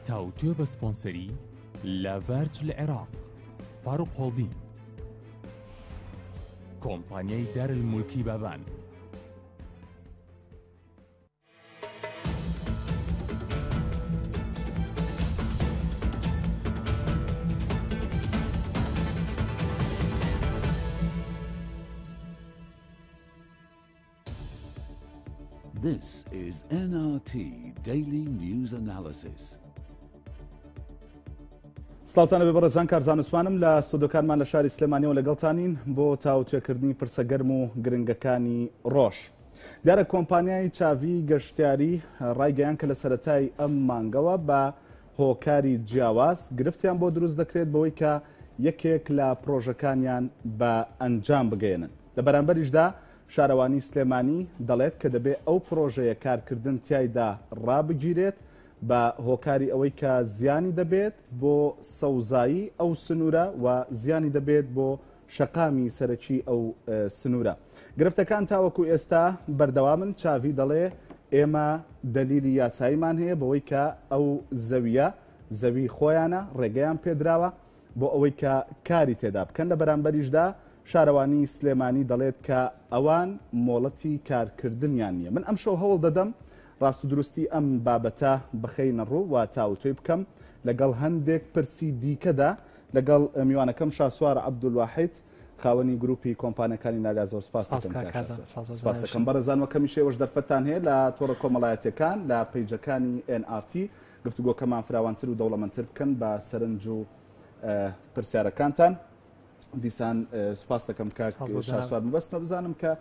تاوتوێ بە سپۆنسەری لاڤارج لە عێراق، فاروق هۆڵدین، کۆمپانیای دارالمولکی بابان. This is NRT Daily News Analysis. سڵاوتان لەبێ بەڕێزان کارزان عوسمانم لە ستۆدیۆکانمان لە شاری سلێمانیەوە لەگەڵتانین بۆ تاوتوێکردنی پرسە گەرم و گرنگەکانی ڕۆژ. دیارە کۆمپانیای چاڤی گەشتیاری ڕایگەیان کە لە سەرەتای ئەم مانگەوە بە هۆکاری جیاواز گرفتیان بۆ دروست دەکرێت بەوەی کە یەکێک لە پرۆژەکانیان بە ئەنجام بگەیەنن. لە بەرامبەریشدا شارەوانی سلێمانی دەڵێت کە دەبێ ئەو پرۆژەیە کارکردن تیایدا ڕابگیرێت بە هۆکاری ئەوەی کە زیانی دەبێت بۆ سەوزایی ئەو سنوورە و زیانی دەبێت بۆ شەقامی سەرەکی ئەو سنوورە. گرفتەکان تاوەکو ئێستا بەردەوامن، چاڤی دەڵێ ئێمە دەلیلی یاساییمان هەیە بەوەی کە ئەو زەویە زەوی خۆیانە ڕێگەیان پێدراوە بۆ ئەوەی کە کاری تێدا بکەن، لە بەرامبەریشدا شارەوانی سلێمانی دەڵێت کە ئەوان مۆڵەتی کارکردنیان نییە. من ئەمشەو هەوڵ دەدەم ڕاست و دروستی ئەم بابەتە بخەینە ڕوو و تاوتوێی بکەم لەگەڵ هەندێک پرسی دیکەدا لەگەڵ میوانەکەم شاسوار عەبدولواحید خاوەنی گروپی کۆمپانیەکانی نالیا. زۆر سپاس دەکەم کاک شاسوار. سپاس دەکەم بەڕێزان وەک هەمیشە ئێوەش دەرفەتتان هەیە لە تۆڕە کۆمەڵایەتیەکان لە پەیجەکانی NRT گفتوگۆکەمان فراوانتر و دەوڵەمەندتر بکەن بە سەرنج و پرسیارەکانتان. دیسان سوپاس دەکەم کاک شاسوار. مەبەستمە بزانم کە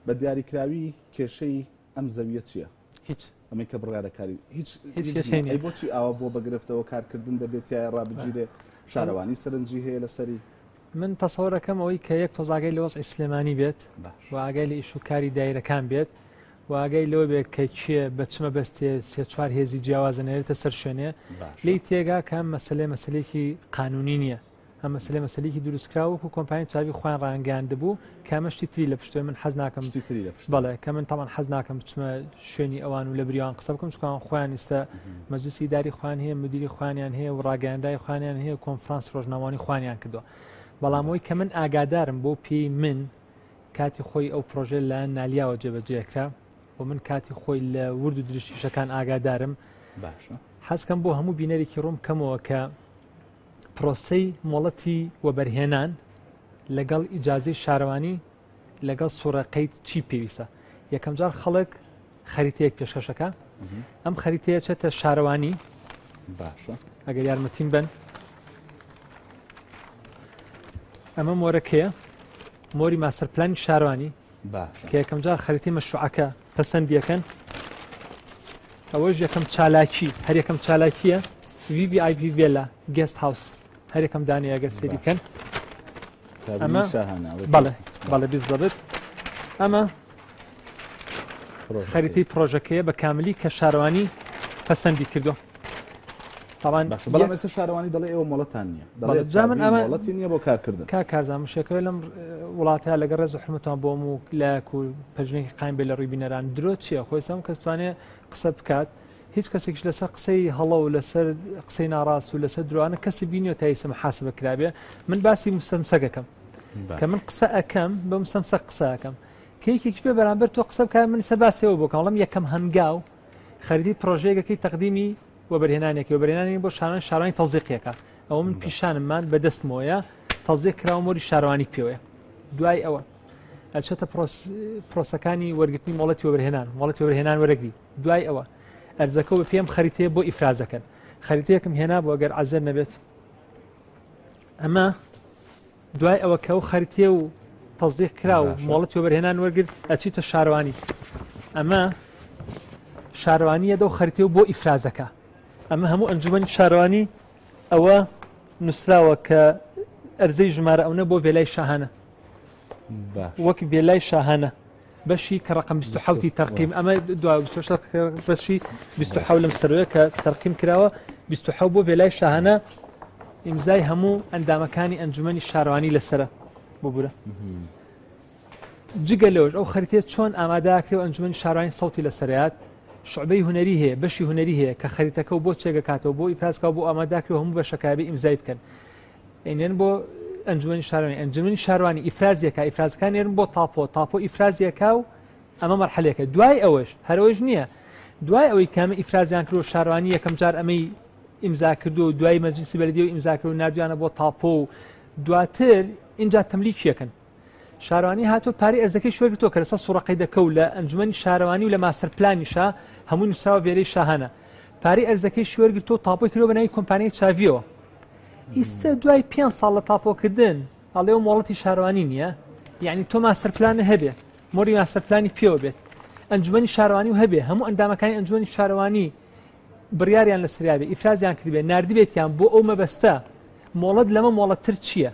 بە دیاریکراوی کێشەی ئەم زەویە چییە؟ هیچ. ئەمەی کە بڕیارەکاری هیچ هیچ کێشەی نییە. ئەی بۆچی ئاوا بووە بە گرفتەوە کارکردن دەبێت تایە ڕابگیرێ شارەوانی سەرنجی هەیە لەسەری؟ من تەسەوەرەکەم ئەوەی کە یەک تۆز ئاگای لە وەزعی سلێمانی بێت و ئاگای لە ئیش و کاری دایرەکان بێت و ئاگای لەوە بێت کە کێ بە چ مەبەستێ سێ چوار هێزی جیاوازە نێرێتە سەر شوێنێ لێی تێگا کە ئەم مەسەلەیە مەسەلەیەکی قانونی نییە. ئەم مەسەلەیە مەسەلەیەکی دروستکراوە وەکو کۆمپانیای چاوی خۆیان ڕایانگەیاندبوو کە ئەمە شتی تری لە پشتەوەی من حەز ناکەم شتی تری لە پشتەوە. بەڵێ کە من تەمان حەز ناکەم بچمە شوێنی ئەوان و لە بریوان قسە بکەم چونکە ئەوان خۆیان ئیستا مەجلسی ئیداری خۆیان هەیە مدیری خۆیانیان هەیە و ڕاگەیاندای خۆیانیان هەیە و کۆنفرانس ڕۆژنامەوانی خۆیانیان کردووە بەڵام ئەوەی کە من ئاگادارم بۆ پێی من کاتی خۆی ئەو پرۆژەیە لەلایەن نالیاوە جێبەجێکرا و من کاتی خۆی لە ورد و درشتیشەکان ئاگادارم باشە حەزکەم بۆ هەموو بینەرێکی ڕوون بکەمەوە کە پرۆسەی مۆڵەتی وەبەرهێنان لەگەڵ ئیجازەی شارەوانی لەگەڵ سوڕە قەید چی پێویستە یەکەمجار خەڵک خەریتەیەک پێشکەشەکە ئەم خەریتەیە چێتە شارەوانی باشە ئەگەر یارمەتیم بن ئەمە مۆرەکەیە مۆری ماستەر پلانی شارەوانی کە یەکەمجار خەریتەی مەشروعەکە پەسەندیەکەن ئەوەش یەکەم چالاکی هەر یەکەم چالاکیە VVIP ڤێلا guest house هەر یەکەم دانەیە ئەگەر سەیری بکەن ئەمە بەڵێ بەڵێ بیزەبت ئەمە خەریتەی پرۆژەکەیە بە کاملی کە شارەوانی پەسەندی کردو طبعا بەڵام ئێستا شارەوانی دەڵێ ئێوە مۆڵەتان نییە دەڵێ جا من ئەمە مۆڵەتی نییە بۆ کارکردن کا کارزان مشێکەوە لەم وڵاتە لەگەڵ ڕێز و حرمەتان بۆم و لایەک و پەژنێکی قایم بێ لە ڕووی بینەران درۆ چییە خۆی سەم کەس توانێ قسە بکات هیچ کەسێکش لەسەر قسەی هەڵە و لەسەر قسەی ناڕاست و لەسەر درۆانە کەسی بینیوە تا ئیسە محاسبە کرابێ من باسی مستەمسەکەکەم کە من قسە ئەکەم بە مستەمسەک قسە ئەکەم کە یەکێکیش بێ بەرامبەر تۆ قسە بکات من سە باسیەوە بۆ کەم یەکەم هەنگاو خەریتی پرۆژەیەکەکەی تەقدیمی وەبەرهێنانێکی وەبەرهێنانی بۆ شاران شارانی تەزیقیەکە ئەوە من پیشانممان بەدەستمەوەیە تەزیق کراوە مۆری شارەوانی پێوەیە دوای ئەوە ئەچێتە پرۆسەکانی وەرگرتنی مۆڵەتی وەبەرهێنان مۆڵەتی وەبەرهێنان وەرەگری دوای ئەوە ئەرزەکە بە پێم خەریتەیە بۆ ئیفرازەکەن خەریتەیەکم هێنا بۆ ئەگەر عەزەر نەبێت ئەمە دوای ئەوە کە ئەو خەریتەیە و تەزیق کرا و مۆڵەتی وەبەرهێنان وەرگرت ئەچیتە شارەوانی ئەمە شارەوانیە دەو خەریتەیە و بۆ ئیفرازەکە ئەمە هەموو ئەنجومەنی شارەوانی ئەوە نووسراوە کە ئەرزەی ژمارە ئەونە بۆ ڤێلای شاهانە وەک ڤێلای شاهانە بەشی کە ڕقم 27 تەرقیم ئەمە دو بەشی 27 لەم سەروەیە کە تەرقیم کراوە 27 بۆ ڤێلای شاهانە ئیمزای هەموو ئەندامەکانی ئەنجومەنی شارەوانی لەسرە ببورە جگە لەوەش ئەو خەریتەیە چۆن ئامادەکرێ و ئەنجومەنی شارەوانی سەوتی لەسەرات. شعبەی هونەری هەیە، بەشی هونەری هەیە کە خەریتەکە و بۆ چێگەکاتەوە بۆ ئیفرازکا بۆ ئاماداکرێ هەموو بەشەکە بێ ئیمزای بکەن. ئەینێن بۆ ئەنجومەنی شارەوانی، ئەنجومەنی شارەوانی ئیفرازیەکە، ئیفرازەکان نێرن بۆ تاپۆ، تاپۆ ئیفرازیەکە و ئەمە مەرحەلێکە. دوای ئەوەش هەرەوەش نییە، دوای ئەوەی کامە ئیفرازیان کردو شارەوانی یەکەم جار ئەمەی ئیمزا کردو و دوای مەجلیسی بەلەدیە و ئیمزا کرد و ناردویانە بۆ تاپۆ و دواتر ئینجا تەملیکیەکەن. شارەوانی هاتووە پارەی ئەرزەکەی وەرگرتووە کە لەسەر سوڕەقەی دەکە و لە ئەنجومەنی شارەوانی و لە ماستەر پلانیشا هەمووی نووسراوە ڤێرەی شاهانە. پارەی ئەرزەکەی وەرگرتووە و تاپۆی کردووە بە ناوی کۆمپانیای چاڤیەوە. ئیستا دوای 5 ساڵ لە تاپۆکردن ئەڵێ و مۆڵەتی شارەوانی نییە، یعنی تۆ ماستەر پلانە هەبێ، مۆری ماستەر پلانی پێوە بێت، ئەنجومەنی شارەوانی و هەبێ، هەموو ئەندامەکانی ئەنجومەنی شارەوانی بڕیاریان لەسەریا بێ، ئیفرازیان کردبێ، ناردبێتیان بۆ ئەو مەبەستە، مۆڵەت لەمە مۆڵەتتر چییە؟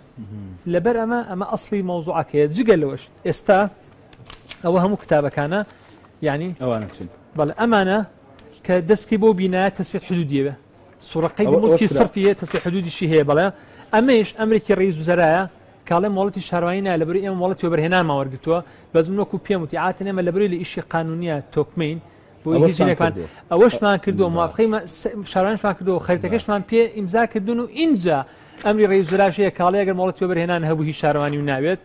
لەبەر ئەمە ئەمە ئەسڵی مەوزوعەکەیە. جگە لەوەش ئێستا ئەوە هەموو کتابەکانە، یعنی ئەوانە چین؟ بەڵێ ئەمانە کە دەستکەی بۆ بینایە تەسفیت حدودیە بێ، سوڕەقەی مڵکی سڕفی هەیە، تەسفیت حدودیشی هەیە. بەڵێ ئەمەیش ئەمرێکی ڕئیس وزەرایە کاڵێ مۆڵەتی شارەوانی نایە، لەبەرئەوەی ئێمە مۆڵەتی وەبەرهێنانمان وەرگرتووە. بەس من وەکو پێم وتی عادەتەن ئێمە لەبەرئەوەی لە ئیشی قانونیە تۆکمەین بۆ هیچ نەکان ئەوەشمان کردو موافقەی شارانشمان کردو خەریتەکەشمان پێ ئیمزا کردون و ئینجا ئەمری ڕئیس وزەراش هەیە کاڵێ ئەگەر مۆڵەتی وەبەرهێنان هەبوو هیچ شارەوانی و ناوێت.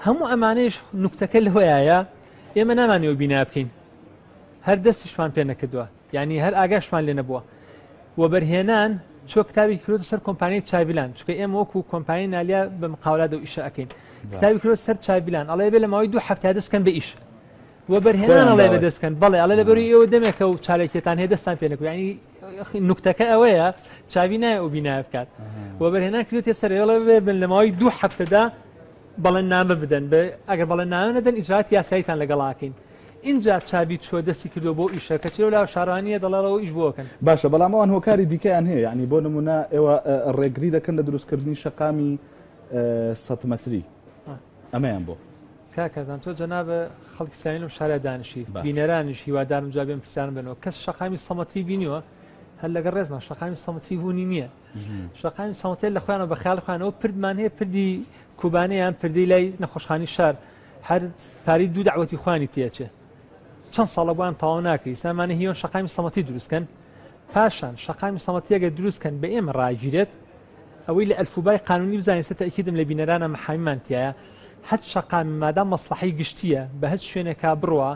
هەموو ئەمانەیش نوکتەکە لەوەیە ئێمە نامانەوە بینا بکەین، هەر دەستیشمان پێ نەکردووە، یعنی هەر ئاگاشمان لێ نەبووە. وەبەرهێنان چۆ کتابی کردووە سەر کۆمپانیای چاڤیلان، چونکە ئێمە وەکو کۆمپانیای نالیا بە مقاولات ئەو ئیشە ئەکەین. کتابی کردووە سەر چاڤیلان، ئەڵێ بێ لە ماوەی 2 هەفتە دەست بکەن بە ئیش. وەبەرهێنان ئەڵێ بە دەست بکەن، بەڵێ ئەڵێ لەبەروی ئێوە دەمێکە و چالاکیەتان هەیە دەستان پێ نەکرد. یعنی نوکتەکە ئەوەیە چاوی نایە ئەو بینایە بکات. وەبەرهێنان کردووە سەر ئێڵێ بێ بن لە ماوەی 2 هەفتەدا بەڵێننامە بدەن، ئەگەر بەڵێننامە نەدەن ئیجرات یاساییتان لەگەڵاکەین. اینجا چاوی چووە دەستی کردو بۆ ئیشە کە چێ لا شارانیە دەڵێەوە ئیش بۆکەن. باشە، بەڵام ئەوان هۆکاری دیکەیان هەیە، یعنی بۆ نمونە ئێوە ڕێگری دەکەن لە دروستکردنی شەقامی 100 مەتری. ئەمەیان بۆ کاکەزان تۆ جەنابە خەڵکی سلێمانی لەم شارە دانیشی، بینەرانیش هیوادارم جوابیان پرسیارم بنەوە. کەس شەقامی سەمەتری بینیوە؟ هەر لەگەڵ ڕێزمان شەقامی سەمەتری بوونی نییە. شەقامی سەمەتری لە خۆیانەوە بە خەیاڵ خۆیانەوە پردمان هەیە، پردی کوبانەیان پردی لای نەخۆشخانی شار، هەر پاری دوو دعوەتی خوانی تێچێ. چەند ساڵە بۆیان تەواو ناکرێ. ئیسلامانە هیۆن شەقامی سەمەتی دروستکەن، پاشان شەقامی سەمەتیەگە دروستکەن بە ئێمە ڕاگیرێت. ئەوەی لە ئەلفوبای قانونی بزانین سە تەئکیدم لە بینەرانە محامیمان تایە، هەر شەقامی مادام مەسلحەی گشتیە بە هەر شوێنێکا بڕوا،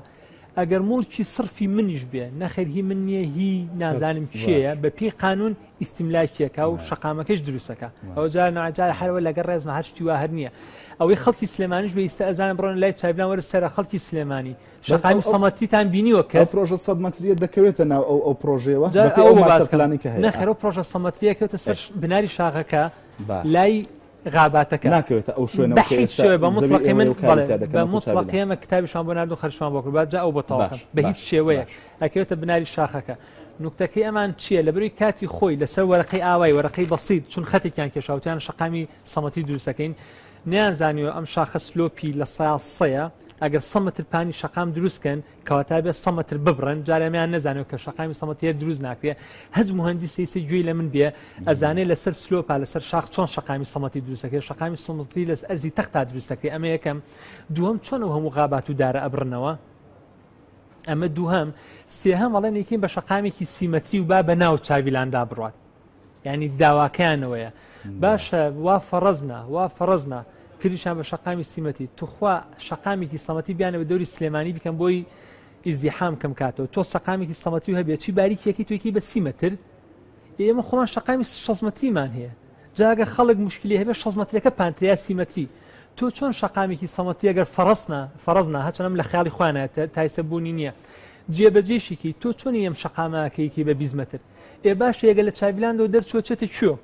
ئەگەر مڵکی صرفی منیش بێ، نەخێر هی من نییە هی نازانم کێیە، بە پێی قانون ئیستیملاکیەکە و شەقامەکەش دروستەکە. ئەوە جار ناجار هەرەوە لەگەڵ ڕێزمە هەر شتی وا هەر نییە. ئەوەی خەڵکی سلێمانیش بە ئیستا ئەزانم بڕۆن لای چایبلان وەرە سەرە خەڵکی سلێمانی شەقامی سەمەتریتان بینیوە کە پرۆژە 100 مەتریە دەکەوێتە ناو ئەو پرۆژەیەوە؟ ئەو ماستەر پلانی کە هەیە. نەخێر، ئەو پرۆژە سەمەتریە کەوتە سەر بناری شاخەکە لای غاباتەکە. ناکەوێتە ئەو شوێنەوە کە ئێستا بە مطلقی من بە مطلقی ئێمە کتابیشان بۆ ناردو خەرجمان بۆ کرد، با جا ئەو بۆ تەواو بە هیچ شێوەیە ئەکەوێتە بناری شاخەکە. نوکتەکەی ئەمان چییە؟ لەبەروی کاتی خۆی لەسەر وەرەقەی ئاوای وەرەقەی بەسیط چون خەتێکیان کێشاوتیان شەقامی سەمەتی دروستەکەین، نیانزانیوە ئەم شاخە سلۆپی لە 300، ئەگەر 100 متر پانی شەقام دروستکەن کەواتە بێ 100 متر ببڕن. جارێمیان نەزانێت کە شەقامی 100 متر دروست ناکرێ. هەچ مهندسی سێ گوێی لە من بێ ئەزانێ لەسەر سلۆپا لەسەر شاخ چۆن شەقامی 100 متری دروستەکەی، شەقامی 100 متری لەسەر ئەرزی تەختا دروستەکەی. ئەمە یەکەم. دووەم چۆن ئەو هەموو غابات و دارە ئەبڕنەوە؟ ئەمە دووهەم. سێهەم ئەڵێن یەکین بە شەقامێکی سیمەتری و با بە ناو چاویلاندا بڕوات، یعنی داواکەیانەوەیە. باشە وا فەڕەزنا، وا فەڕەزنا کردیشان بە شەقامی سیمەتی، توخوا شەقامێکی سەمەتی بیانە بە دەوری سلێمانی بکەن بۆی ئیزدیحام کەم کاتەوە. تۆ شەقامێکی سەمەتی و هەبێ چی باریکیەکەی تۆیەکی بە سیمەتر، ئێمە خۆمان شەقامی 60 مەتریمان هەیە. جاگە خەڵک مشکلی هەبێ 60 مەترەکە پانتریا سیمەتری. تۆ چۆن شەقامێکی سەمەتی ئەگەر فەڕەزنا هەچەنەم لە خیاڵی خۆیانە تایسە بوونی نییە جێبەجێشیکی، تۆ چۆنی ئەم شەقامەکەیکی بە 20 مەتر؟ ئێ باشە ئەگەر لە چاویلاندەوە دەرچووە چێتە کوێ؟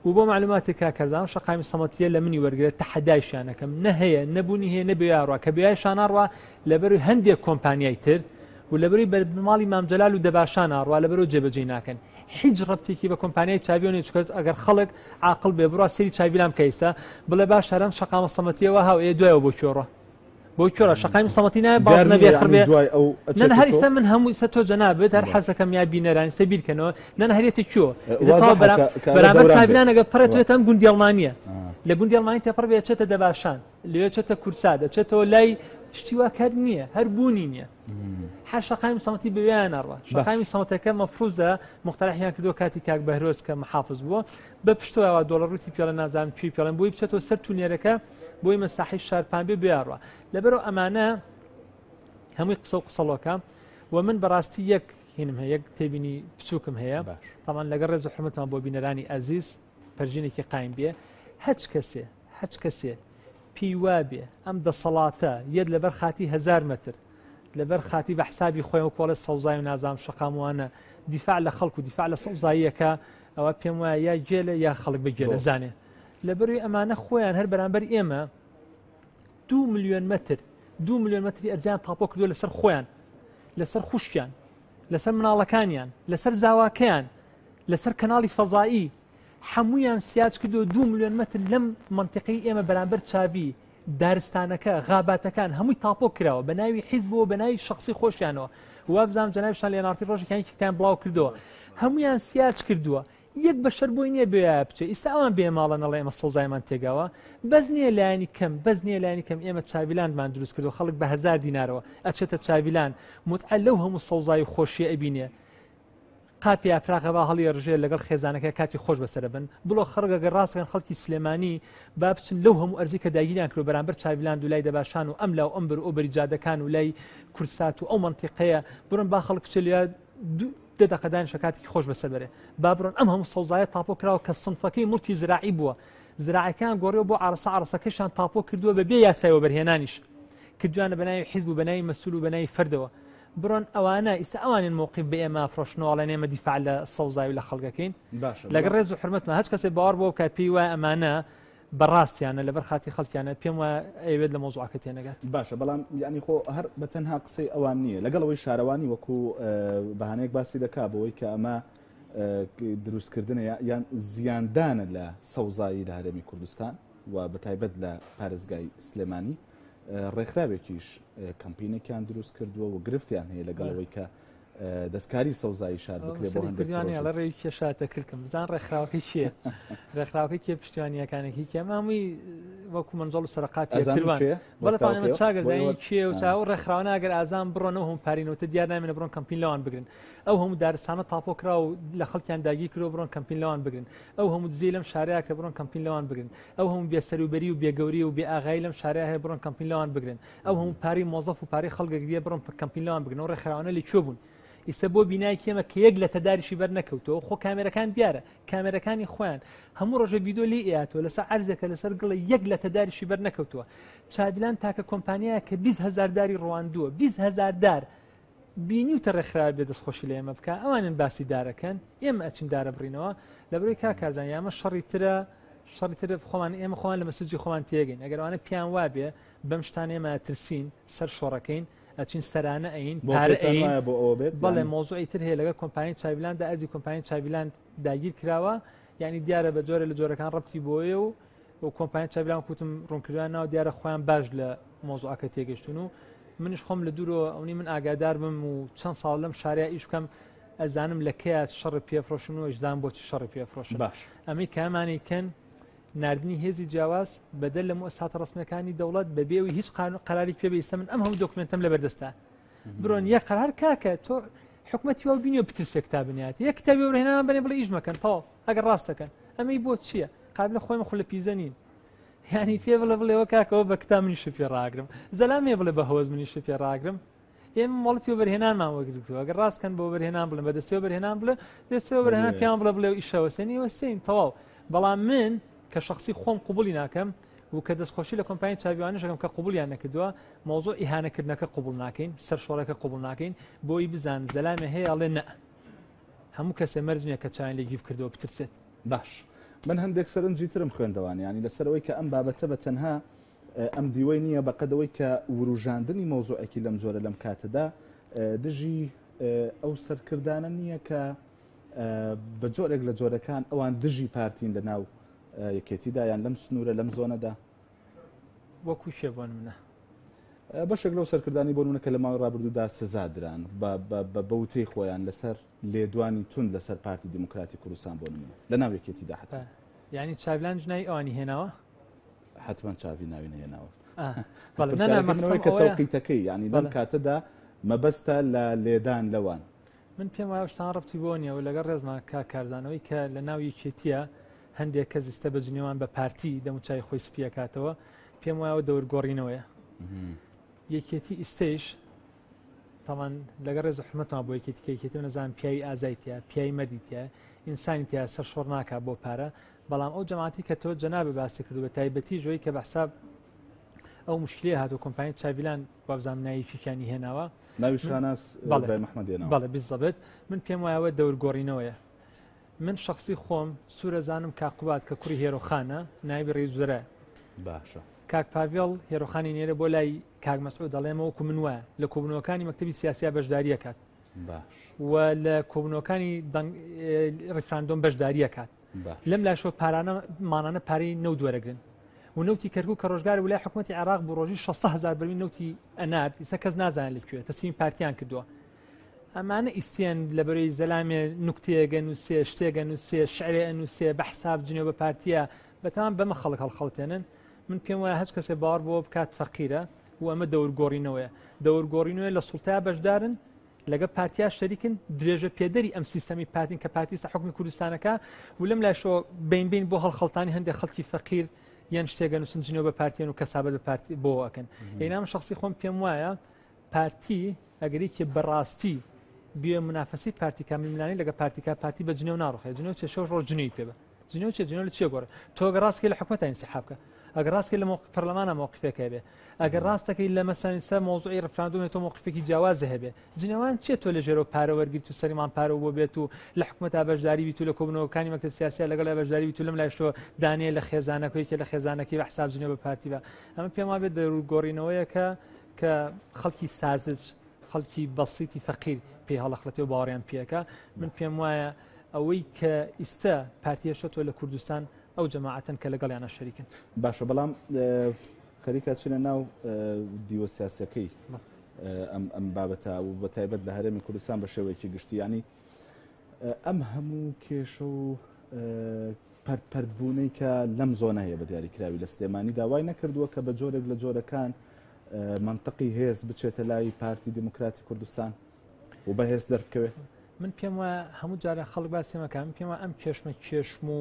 و بۆ معلوماتێک کاک کەرزان شەقامی سەمەتیە لە منی وەرگێت تەحەدایشیانەکەم نە هەیە نەبوونی هەیە نەبێ کە بێیشان ئاڕوا لەبەروی هەندێک کۆمپانیای تر و لەبەروی بەرماڵی مامجلال و دەباشان ئاڕوا لەبەرەوە جێبەجێ ناکەن. هیچ ڕەبتێکی بە کۆمپانیای چاویۆ نییە، چونکە ئەگەر خەڵک عاقڵ بێ بڕوا سەیری چاویلان بکە ئێستا بڵێ باش هەرم شەقامە سەمەتیەوە هاو ئێ دوایەوە بۆ کوێڕە؟ بۆ کوێڕە شەقامی سەمەتی نایە باز نەبێ خڕ بێ. دوای ئەو نە هەر ئێستا من هەموو ئێستا تۆ جەنابت هەر حەزەکەم یا بینەران ئێستا بیرکەنەوە نە هەرێتە کوێ؟ بەرامبەر چاویلان ئەگەر پەڕێتێتە ئەم گوندی ئەڵمانیە، لە گوندی ئەڵمانی تێپەڕ بێ چێتە دەباشان، لەوێ چێتە کورساد، چێتەوە لای شتی وا کار نییە هەر بوونی نییە هەر شەقامی سەمەتی بەوێیان نەڕوە شەقامی سەمەتەکە مەفروزە مخترحیان کردو کاتی کاک بەهرۆز کە محافظ بووە بە پشتەوە دۆڵە ڕووتی پێڵە نازانم چی پێڵێن بۆی بچێتەوە سەر تونێرەکە بۆی مەساحی شارپان بێ بێڕوە لەبەرەوە ئەمانە هەمووی قسە و قسەڵۆکە و من بەڕاستی یەک هینم هەیە یەک تێبینی بچووکم هەیە تاوان لەگەڵ ڕێز و حرمەتمان بۆ بینەرانی ئەزیز پەرژینێکی قایم بێ هەچ کەسێ هەچ کەسێ پێی وابێ ئەم دەسەڵاتە یەت لەبەر خاتی هزار مەتر لەبەر خاتی بە حسابی خۆیان کۆڵێ سەوزای و نازام شەقاموانە دیفاع لە خەڵک و دیفاع لە سەوزاییەکە ئەوە پێم وایە یا گێلە یا خەڵک بە گێلە زانێ لەبەروی ئەمانە خۆیان هەر بەرامبەر ئێمە دو میلیۆن مەتر دو میلیۆن مەتری ئەرزیان تاپۆ کردو لەسەر خۆیان لەسەر خوشکیان لەسەر مناڵەکانیان لەسەر زاواکەیان لەسەر کەناڵی فەزایی حەموویان سیاج کردو دو میلیۆن مەتر لەم منطقەی ئێمە بەرامبەر چاوی دارستانەکە غاباتەکان هەمووی تاپۆ کراوە بە ناوی حیزبەوە بە ناوی شخصی خۆشیانەوە وابزانام جەنابیشتان لە نارتی ڕۆژێکیان یەکێکتان بڵاو کردەوە هەمویان سیاج کردووە یەک بەشەر بۆی نییە بێ بچێ ئیستا ئەوان بێ ماڵە نەڵێ ئێمە سەوزایمان تێگاوە بەس نییە لایەنی کەم بەس نییە لایەنی کەم ئێمە چاویلاندمان دروست کردو خەڵک بە هەزار دینارەوە ئەچێتە چاویلان متعە لەو هەموو سەوزایی خۆشیە ئەبینێ قاپی ئاپراغە با هەڵی ڕژێ لەگەڵ خێزانەکە کاتی خۆش بەسەرە بن بڵۆ خەڵک گەر ڕاستەکەن خەڵکی سلێمانی با بچن لەو هەموو ئەرزی کە داگیریان کرد بەرامبەر چاویلاند و لای دەباشان و ئەم لا و ئەم بەر و ئەو بەری جادەکان و لای کورسات و ئەو مەنتیقەیە بڕۆن با خەڵک بچێت لێ دە دەقە دانیشە کاتێکی خۆش بەسەر بەرێ با بڕۆن ئەم هەموو سەوزایە تاپۆ کراوە کە سنفەکەی مڵکی زراعی بووە زراعەکان گۆڕیەوە بۆ عرصە عرصەکەشان تاپۆ کردووە بە بێ یاسای وەبەرهێنانیش کردویانە بەناوی حیزب و بەناوی مەسول و بەناوی فەردەوە بڕۆن ئەوانە ئیستا ئەوانین مۆقیف بە ئێمە فرۆشنەوە ئەڵێن ئێمە دیفاع لە سەوزایی و لە خەڵکەکەین باشە لەگەڵ ڕێز و حرمەتمان هەچ کەسێ باوەڕ بۆ بکات پێی وایە ئەمانە بەڕاستیانە لەبەر خاتی خەڵکیانە پێم وایە ئەیەوێت لە مەوزوعەکە تێنەگات. باشە بەڵام یعنی خۆ هەر بە تەنها قسەی ئەوان نییە لەگەڵ ئەوەی شارەوانی وەکو بەهانەیەک باسی دەکا بەوەی کە ئەمە دروستکردنە یان زیاندانە لە سەوزایی لە هەرێمی کوردستان و بە تایبەت لە پارێزگای سلێمانی ڕێکخراوێکیش کەمپینێکیان دروست کردووە و گرفتیان هەیە لەگەڵ ئەوەی کە دەستکاری سەوزایی شار بکرێت بۆ هەندێک پرۆژە. لە ڕێی کێشاتە کلکم بزان ڕێکخراوەکەی کێ ڕێکخراوەکەی کێ پشتیوانیەکانێکی کێ مامووی وەکو مەنجەڵ و سەرقاتی یەکتروان بەڵێ ئێمە چاگەزانین کێ و چاو ڕێکخراوە ئەگەر ئازان بڕۆنەوە هەم پارینەوتە دیار نامێنە بڕۆن کەمپین لەوان بگرن ئەو هەموو دارستانە تاپۆ کرا و لە خەڵکیان داگیر کرد و بڕۆن کەمپین لەوان بگرن ئەو هەموو دزی لەم شارەیە کە بڕۆن کەمپین لەوان بگرن ئەو هەموو بێسەروبەری و بێگەوری و بێئاغایی لەم شارەیە هەیە بڕۆن کەمپین لەوان بگرن ئەو هەموو پارەی مۆزەف و پارەی خەڵک گریە بڕۆن کەمپین لەوان بگرن ئەو ڕێکخراوانە لە کوێ بوون ئیستا بۆ بینای کێمە کە یەک لە تەداریشی بەر نەکەوتەوە خۆ کامێرەکان دیارە کامێرەکانی خۆیان هەموو ڕۆژە ڤیدۆ لی ئیاتەوە لەسەر عەرزێکە لەسەر گڵە یەک لە تەداریشی بەر نەکەوتووە چاویلان تاکە کۆمپانیایە کە 20 هزار داری ڕواندووە 20 هزار دار بینیوتە ڕێکخراوە بێ دەستخۆشی لە ئێمە بکە ئەوانن باسی دارەکەن ئێمە ئەچین دارە بڕینەوە لە بەرەی کاکارزان یامە شەڕی ترە شەڕی تر خۆمان ئێمە خۆمان لە مەسجی خۆمان تێگەین ئەگەر ئەوانە پیان وابێ بەم شتانە ئێمە ئەترسین سەر شۆڕەکەین ئەچین سەرانە ئەین بۆ پارە پێتان ئەین وایە بۆ ئەوە بێت بەڵێ یان مۆزوعی تر هەیە لەگەڵ کۆمپانیای چاویلاندا ئەرزی کۆمپانیای چاویلاند داگیر کراوە یعنی دیارە بە جۆرە لە جۆرەکان ڕەبتی بۆیە و و کۆمپانیای چاویلان کوتم ڕوونکردویان ناو دیارە خۆیان باش لە مۆزوعەکە تێگەشتون و منیش خۆم لە دوورەوە ئەونی من ئاگادار بم و چەند ساڵ لەم شارەیە ئیش بکەم ئەزانم لە کەیا شەڕ پێفرۆشن و ئەشزان بۆچی شەڕی پێفرۆشن باش ئەمەی کامانی کەن ناردنی هێزی جیاواز بەدەر لە موئەسساتە ڕەسمیەکانی دەوڵەت بەبێ ئەوەی هیچ قانون قەراری پێ بێ ئیستا من ئەم هەموو دۆکمێنتەم لەبەردەستە برۆن یەک قەرار کاکە تۆ حکومەتی وا بینیوە بترسێ کتاب بنیات یەک کتابی وەبەرهێنان بەنێ بڵێ ئیش مەکەن تەواو ئەگەر ڕاست دەکەن ئەمەی بۆ چییە قابلە خۆی خۆ لە پیزە نین یعنی پێ بڵێ بڵێەوە کاکەوە بە کتاب منیش پێ ڕاگرم زەلامێ بڵێ بە هەوەز منیش پێ ڕاگرم ئێمە مۆڵەتی وەبەرهێنانمان وەرگرتووە ئەگەر ڕاست کەن بۆ وەبەرهێنان بڵێن بە دەستی وەبەرهێنان بڵێ دەستی وەبەرهێنان پێیان بڵێ بڵێ و ئیشەوە سێنی وەسین تەواو بەڵام من کە شخصی خۆم قوبولی ناکەم و کە دەستخۆشی لە کۆمپانیای چاویوانشەکەم کە قوبولیان نەکردووە مۆزۆ ئیهانەکردنەکە قوبول ناکەین سەر شۆڕەکە قوبول ناکەین بۆی بزان زەلامێ هەیە ئەڵێ نە هەموو کەسێ مەرج نییە کە چاویان لێ گیف کردەوە بترسێت. باش من هەندێک سەرنجی ترم خوێندەوان ینی لەسەرەوەی کە ئەم بابەتە بە تەنها ئەم دیوەی نییە بەقەد ئەوەی کە وروژاندنی مەوزوعێکی لەم جۆرە لەم کاتەدا دژی ئەو سەرکردانە نییە کە بە جۆرێک لە جۆرەکان ئەوان دژی پارتین لە ناو یەکێتیدا یان لەم سنوورە لەم زۆنەدا وەکو شێ بۆن منە بەشێک لەو سەرکردانی بۆ نمونە کە لە ماوەی ڕابردوودا سزا دران بە بەوتەی خۆیان لەسەر لێدوانی توند لەسەر پارتی دیموکراتی کوردستان بۆ نمونە لە ناو یەکێتیدا حتا یعنی چاویلان جنای ئەوانی هێناوە حتمما چاوی ناوی نەهێناوە. کە تەوقیتەکەی ینی لەم کاتەدا مەبەستە لە لێدان لەوان. من پێم وایە شتان ڕەبتی بۆ نییە و لەگەڵ ڕێزما کاک کارزانەوەی کە لە ناو یەکێتیە هەندێک کەس ئیستە بە جنێوان بە پارتی دەموچای خۆی سپیەکاتەوە پێم وایە دەور گۆڕینەوەیە یەکێتی ئیستەیش تاوان لەگەڵ ڕێز و حرمەتمان بۆ یەکێتی کە یەکێتی نەزان پیاوی ئازای تیا پیاوی مەردی تیا ئینسانی تیا سەر شۆڕ ناکا بۆ پارە بەڵام ئەو جەماعەتی کە تۆ جەنابە باسی کردو بە تایبەتی ژۆی کە بە حساب ئەو مشکلەیە هاتو کۆمپانی چاڤیلان وابزانم ناوی هێناوە ناوی شاناز بەڵێ محمد هێناوە بەڵێ بالضبط من پێم وایە دەور گۆڕینەوەیە من شخصی خۆم سوورە زانم کاک قوباد کە کوڕی هێرۆخانە نایبی ڕئیس وزرا باشە کاک پاڤێڵ هێرۆخانی نێرە بۆ لای کاک مەسعود دەڵێمە وەکو من وایە لە کۆبوونەوەکانی مەکتەبی سیاسیا بەشداریە کات و لە کۆبوونەوەکانی ڕیفراندۆم بەشداریە کات لەم لاشەوە پارانە مانانە پارەی نەوت وەرەگرن و نەوتی کەرکوک کە ڕۆژگار ولای حکوومەتی عێراق بوو ڕۆژی 600 هزار بەرمیل نەوتی ئەنارد ئیستا کەس نازانێت لە کوێ تەسلیم پارتیان کردووە ئەمانە ئیستێن لە بەرەی زەلامێ نوکتەیەگە نووسێ شتێگە نووسێ شعرێ ئەنووسێ بە حساب جنێو بە پارتیە بەتەمان بەمە خەڵک هەڵخەڵتێنن من پێم وایە هەچ کەسێ باوەڕ بۆ بکات فەقیرە و ئەمە دەورگۆڕینەوەیە دەورگۆڕینەوەی لە سوڵتیا بەشدارن لەگە پارتیا شەریکن درێژە پێدەری ئەم سیستەمی پارتین کە پارتی سە حکومی کوردستانەکە و لەم لاشەوە بین بین بۆ هەڵخەڵتانی هەندێک خەڵکی فەقیر یان شتێگە نووسن جنێو بە پارتیان و کەسابەت بە پارتی بۆ ئەکەن ئەینام شخصی خۆم پێم وایە پارتی ئەگەرێکی بەڕاستی بێ منافەسی پارتی کە ململانێ لەگە پارتیکە پارتی بە جنێو ناڕخێ جنێو چێ شەو ڕۆژ جنێوی پێ بە جنێو چێ جنێو لە چێ گۆڕێ تۆ گە ڕاستکەی لە حکومەتە ئینسحاب بکە ئەگەر ڕاستکەی لە مۆقف پەرلەمانە مۆقفێک هەبێ ئەگەر ڕاستەکەی لە مەسەلەن سەر مۆزوعی ڕفراندۆم تۆ مۆقفێکی جیاواز هەبێ جنێوان چێ تۆ لە ژێرەوە پارە وەرگیت و سەریمان پارە بۆ بێت و لە حکومەتا بەشداری بیت و لە کۆبوونەوەکانی مەکتەب سیاسیە لەگەڵ بەشداری بیت و لەم لایشەوە دانەیە لە خێزانەکەی کە لە خێزانەکەی بە حساب جنێو بە پارتی بە ئەمە پێم وابێت دەروگۆڕینەوەیەکە کە خەڵکی سازج خەڵکی بەسیتی فەقیر پێی هەڵەخڵەتێ و باوەڕیان پێەکە من پێم وایە ئەوەی کە ئیستا پارتی هێشتەوە لە کوردستان ئەو جەماعەتەن کە لەگەڵیانە شەریکن. باشە بەڵام خەریکە چنە ناو دیوە سیاسەکەی ئەم ئەم بابەتە و بە تایبەت لە هەرێمی کوردستان بە شێوەیەکی گشتی ینی ئەم هەموو کێشە و پەرت پەرت بوونەی کە لەم زۆنە هەیە بە دیاریکراوی لە سلێمانی داوای نەکردووە کە بە جۆرێک لە جۆرەکان منطقی هێز بچێتە لای پارتی دیموکراتی کوردستان و بەهێز دەربکەوێت. من پێم وایە هەموو جارە خەڵک باسی مەکە من پێم وایە ئەم کێشمە کێشم و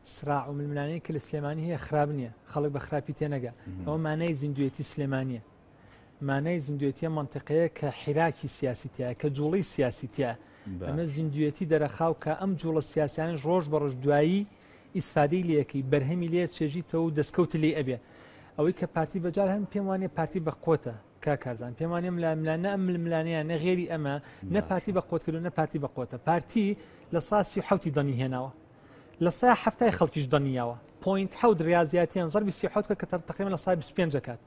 سراع و ململانەی کە لە سلێمانی هەیە خراپ نییە خەڵک بە خراپی تێنەگە ئەوە مانای زیندوێتی سلێمانیە مانای زیندوێتیە مەنتیقەیە کە حیراکی سیاسی تیایە کە جوڵەی سیاسی تیایە ئەمە زیندوێتی دەرەخاو کە ئەم جوڵە سیاسیانش ڕۆژ بە ڕۆژ دوایی ئیسفادەی لەکەی بەرهەمی لێ چێژیتەوە و دەستکەوت لێ ئەبێ ئەوەی کە پارتی بەجار هەم پێم وانە پارتی بە قۆتە کا کارزان پێم وانە ملاملان نە ئەم ململانەیە نە غێری ئەمە نە پارتی بە قۆتکردو نە پارتی بە قۆتە پارتی لە ساسی حوتی دەنی هێناوە لە سا هەفتای خەڵکیش دەنیاوە پوینت حەوت ریاضیاتیان زەربی 37 کە تقریبا لە سای 25 کات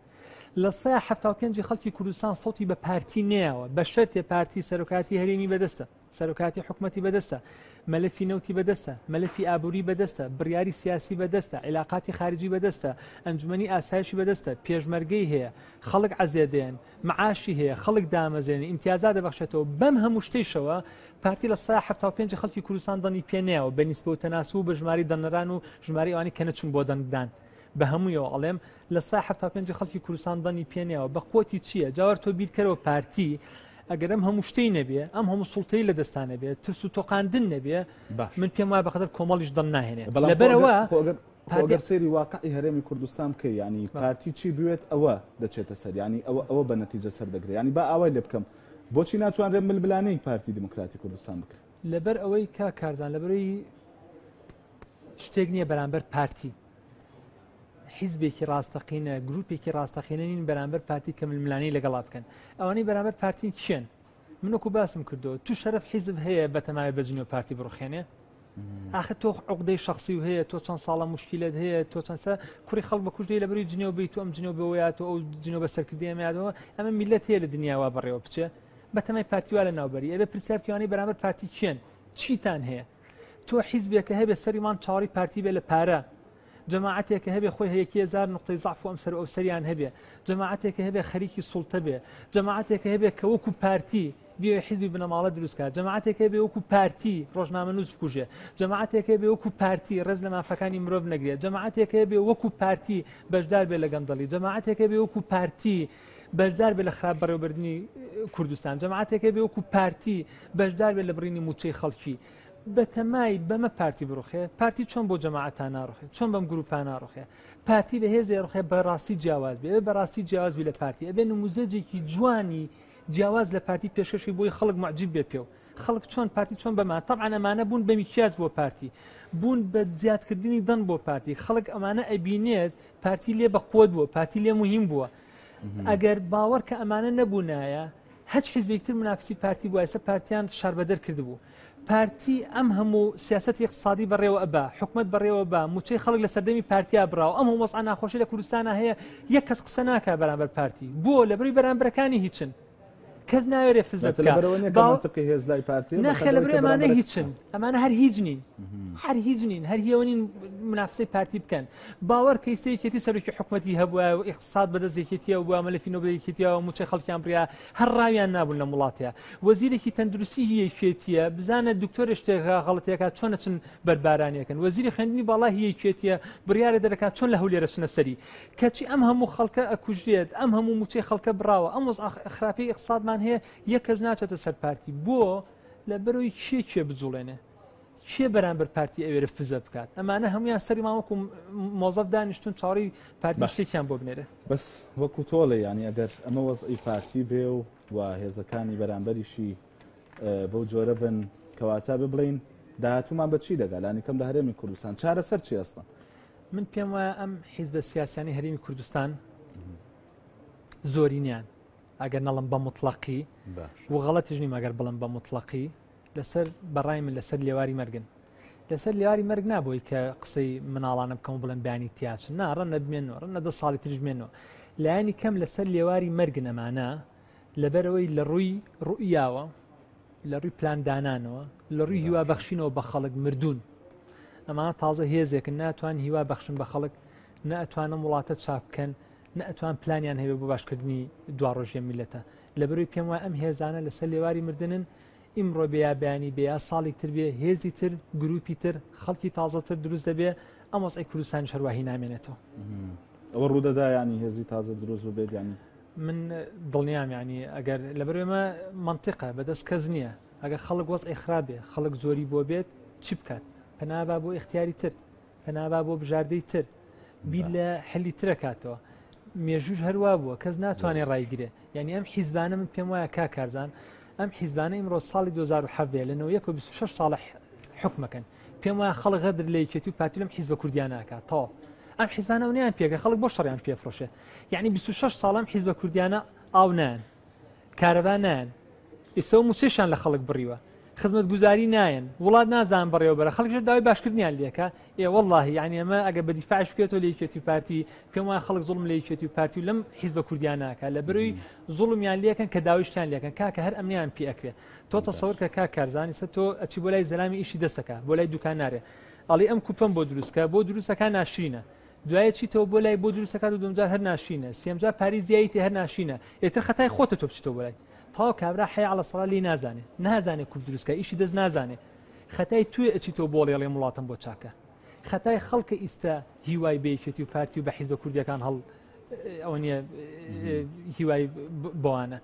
75% ی خەڵکی کوردستان سەوتی بە پارتی نەیاوە، بە شەرتێ پارتی سەرۆکایەتی هەرێمی بەدەستە، سەرۆکایەتی حکومەتی بەدەستە، مەلەفی نەوتی بەدەستە، مەلەفی ئابووری بەدەستە، بڕیاری سیاسی بەدەستە، عیلاقاتی خارجی بەدەستە، ئەنجومەنی ئاسایشی بەدەستە، پێشمەرگەی هەیە، خەڵک عەزێ دێن، معاشی هەیە، خەڵک دامەزرێنێ، ئیمتیازات دەبەخشێتەوە، بەم هەموو شتەیشەوە پارتی 75% ی خەڵکی کوردستان دەنگی پێ نەیاوە بە نیسبە و تەناسوب و بە ژمارەی دەنگدەران و ژمارەی ئەوانەی کە نەچوون بۆ دەنگدان. بە هەموویەوە ئەڵێم 75% ی خەڵکی کوردستان دەنگی پێ نەیاوە بە قوتی چییە جاوار تۆ بیرکەرەوە پارتی ئەگەر ئەم هەموو شتەی نەبێ ئەم هەموو سوڵتەی لە دەستان نەبێ ترس و تۆقاندن نەبێ من پێم وایە بەقەدەر کۆمەڵیش دەنگ ناهێنێ لەبەرەوە ئەگەر سەیری واقعی هەرێمی کوردستان بکەی ینی پارتی چی بوێت ئەوە دەچێتە سەر ینی ئەوە ئەوە بە نەتیجە سەر دەگرێت ینی با ئاوای لێ بکەم بۆچی ناتوانرێت ململانێی پارتی دیموکراتی کوردستان بکرێت لەبەر ئەوەی کا کارزان لەبەرەی شتێک نییە بەرامبەر پارتی حیزبێکی ڕاستەقینە گروپێکی ڕاستەقینە نین بەرامبەر پارتی کە ململانێی لەگەڵا بکەن ئەوانەی بەرامبەر پارتین کێن من وەکو باسم کردو تو شەرف حیزب هەیە بەتەماوێ بە جنێو پارتی بڕوخێنێ آخر تۆ عقدەی شخصی و هەیە تۆ چەند ساڵە مشکلت هەیە تۆ چەند سە کوڕی خەڵک بە کوژدەی لە بەری جنێو بیت و ئەم جنێو بەوەیات و ئەو جنێو بە سەرکردەیە میادەوە ئەمە میلەت هەیە لە دنیاوا بەڕێوە بچێ بەتەمای پارتی وا لە ناوبەری ئەبێ پرسیار بکەوانەی بەرامبەر پارتی کێن چیتان هەیە تۆ حیزبێکە هەبێ سەری مانگ چاوەڕی پارتی بێ لە پارە جەماعەتێکە هەبێ خۆی هەیەکی هەزار نقطەی زەعف و ئەم سەر و ئەو سەریان هەبێ جەماعەتێکە هەبێ خەریکی سوڵتە بێ جەماعەتێکە هەبێ کە وەکو پارتی بیەوێ حیزبی بنەماڵە دروست کا، جەماعەتێک هەبێ وەکو پارتی ڕۆژنامەنووس بکوژێ، جەماعەتێک هەبێ وەکو پارتی ڕێز لە مافەکانی مرۆڤ نەگرێ، جەماعەتێک هەبێ وەکو پارتی بەشدار بێ لە گەندەڵی، جەماعەتێک هەبێ وەکو پارتی بەشدار بێ لە خراپ بەڕێوەبردنی کوردستان، جەماعەتێک هەبێ وەکو پارتی بەشدار بێ لە بڕینی مووچەی خەڵکی. بەتەمای بەمە پارتی بڕوخێ؟ پارتی چۆن بۆ جەماعەتان ناڕوخێ؟ چۆن بەم گروپان ناڕوخێ؟ پارتی بەهێزێ ڕوخێ بەڕاستی جیاواز بێ، بەڕاستی جیاواز بی لە پارتی، ئەبێ نموزەجێکی جوانی جیاواز لە پارتی پێشکەشی بۆی خەڵک معجیب بێ پێو خەڵک چۆن پارتی چۆن بەمان طبعا ئەمانە بوون بە میکیاج بۆ پارتی بوون بە زیادکردنی دەن بۆ پارتی خەڵک ئەمانە ئەبینێت پارتی لێ بە قوت بووە پارتی لێ مهم بووە ئەگەر باوەڕ کە ئەمانە نەبوونایە هەچ حیزبێکتر منافسی پارتی بووە ئێستا پارتیان شاربەدەر کردبوو پارتی ئەم هەموو سیاستی اقتصادی بەڕێوە ئەبا حکومت بەڕێوە بە موچەی خەڵک لە سەردەمی پارتیا براوە ئەم هەموو وەزعە ناخۆشی لە کوردستانە هەیە یەک کەس قسە ناکا بەرامبەر پارتی بۆ لەبەروی بەرامبەرەکانی هیچن کەس ناوێرێ فزە بکا هێز لای پارتی نەخێ لەبەر ئەمانە هیچن ئەمانە هەر هیچ نین هەر هیچ نین هەر هیەوە نین منافسەی پارتی بکەن باوەڕ کەیسە یەکێتی سەرۆکی حکومەتی هەبووە و اقتصاد بەدەست یەکێتیەوە بووە مەلەفی نۆبڵ یەکێتیەوە موچەی خەڵکیان بڕیا هەر ڕاویان نابوون لەم وڵاتەیە وەزیرێکی تەندروستی هی یەکێتیە بزانە دکتۆر شتێکە غەڵەتێکە چۆن ئەچن بەربارانیەکەن وەزیری خوێندنی باڵا هی یەکێتیە بڕیارە دەرەکات چۆن لە هەولێرە چنە سەری کەچی ئەم هەموو خەڵکە ئەکوژرێت ئەم هەموو موچەی خەڵکە بڕاوە ئەم وەزع خراپەی اقتصادمان هەیە یەک کەس ناچێتە سەر پارتی بۆ لەبەرەوەی کێ کێ بجوڵێنێ کێ بەرامبەر پارتی ئەوێرە فزە بکات ئەمانە هەمویان سەری ما وەکو مۆزەف دانیشتون چاڕی پارتی شتێکیان بۆ بنێرێ. بەس وەکو تۆڵێ یانی ئەگەر ئەمە وەزعی پارتی بێ و و هێزەکانی بەرامبەریشی بەو جۆرە بن کەواتە بڵین داهاتومان بە چی دەگا لانی کەم لە هەرێمی کوردستان چارەسەر چی ئەسڵەن؟ من پێم وایە ئەم حیزبە سیاسیانی هەرێمی کوردستان زۆرینیان ئەگەر نەڵم بە مطلقی و غەڵەتیش نیم ئەگەر بڵم بە مطلقی لەسەر بەڕای من لەسەر لێواری مەرگن لەسەر لێواری مەرگ نابووی کە قسەی مناڵانە بکەم و بڵێن بەیانی تیاچن نا ڕەنە بمێنەوە ڕەنە دە ساڵی تریش بمێنەوە لایەنی کەم لەسەر لێواری مەرگن ئەمانە لەبەرەوەی لە ڕووی ڕوئیاوە لە ڕووی پلاندانانەوە لە ڕووی هیوا بەخشینەوە بە خەڵک مردوون ئەمانە تازە هێزێکن ناتوان هیوا بەخشن بە خەڵک نەئەتوانم وڵاتە چاک بکەن نەئەتوان پلانیان هەبێ بۆ باشکردنی دواڕۆژیە میلەتە لەبەرەوەی پێم وایە ئەم هێزانە لەسەر لێواری مردنن ئیمڕۆ بێ یا بەیانی بێ یا ساڵیک تر بێ هێزی تر گروپی تر خەڵکی تازەتر دروست دەبێ ئەم وەزعی کوردستانیش هەرواهی نامێنێتەوە. ئەوە ڕوودەدا ینی هێزی تازە دروست ببێت ینی من دڵنیام ینی ئەگەر لەبەر ئێمە منطقە بەدەست کەس نییە ئەگەر خەڵک وەزعی خراپ بێ خەڵک زۆری بۆ بێت چی بکات پەنابا بۆ ئیختیاری تر پەنابا بۆ بژاردەی تر بیر لە حلی ترەکاتەوە مێژوش هەروا بووە کەس ناتوانێت ڕایگرێ یعنی ئەم حیزبانە من پێم وایە کا کارزان ئەم حیزبانە ئیمڕۆ ساڵی 2017 لە 91 ساڵە حکومەکەن پێم وایە خەڵک غەدر لە یەکێتی و پارتی لەم حیزبە کوردیان ناکات تەواو ئەم حیزبانە نیان پێگە خەڵک بۆ شەڕیان پێفرۆشێ یعنی 26 ساڵ ئەم حیزبە کوردیانە ئاو نان کارەبا نایەن ئیسە و موچەشیان لە خەڵک بڕیوە خزمەتگوزاری نایەن وڵات نازان بەڕێوەبەرە خەڵک داوای باشکردنیان لێکە ئێ واللهی یعنی ئەمە ئەگە بە دیفاعش بکرێتەوە لە یەکێتی و پارتی پێم وایە خەڵک زوڵم لە یەکێتی و پارتی و لەم حیزبە کوردیان ناکات لە بەرەی زوڵمیان لێکەن کە داویشتیان لێکەن کاکە هەر ئەمنیان پێ ئەکرێ تۆ تەسەور کە کاک کارزانی سە تۆ ئەچی بۆ لای زەلامی ئیشی دەستەکە بۆ لای دوکان نارێ ئەڵی ئەم کوپەم بۆ دروستکە بۆ دروستەکە ناشرینە دوایە چیتەوە بۆ لای بۆ دروستەکات و دومجار هەر ناشینە سێمجار پاری زیاییتی هەر ناشینە ئێتر خەتای خۆتە تۆ بچیتەوە بۆ لای تەواو کابرا حەی عەلە سەڵا لێی نازانێ نازانێ کوپ دروستکە ئیشی دەست نازانێ خەتای توێ ئەچیتەوە بۆڵێ ئەڵێ وڵاتم بۆ چاکە خەتای خەڵکە ئیستا هیوای بە یەکێتی و پارتی و بە حیزبە کوردیەکان هەڵ ئەوە نییە هیوای بەوانە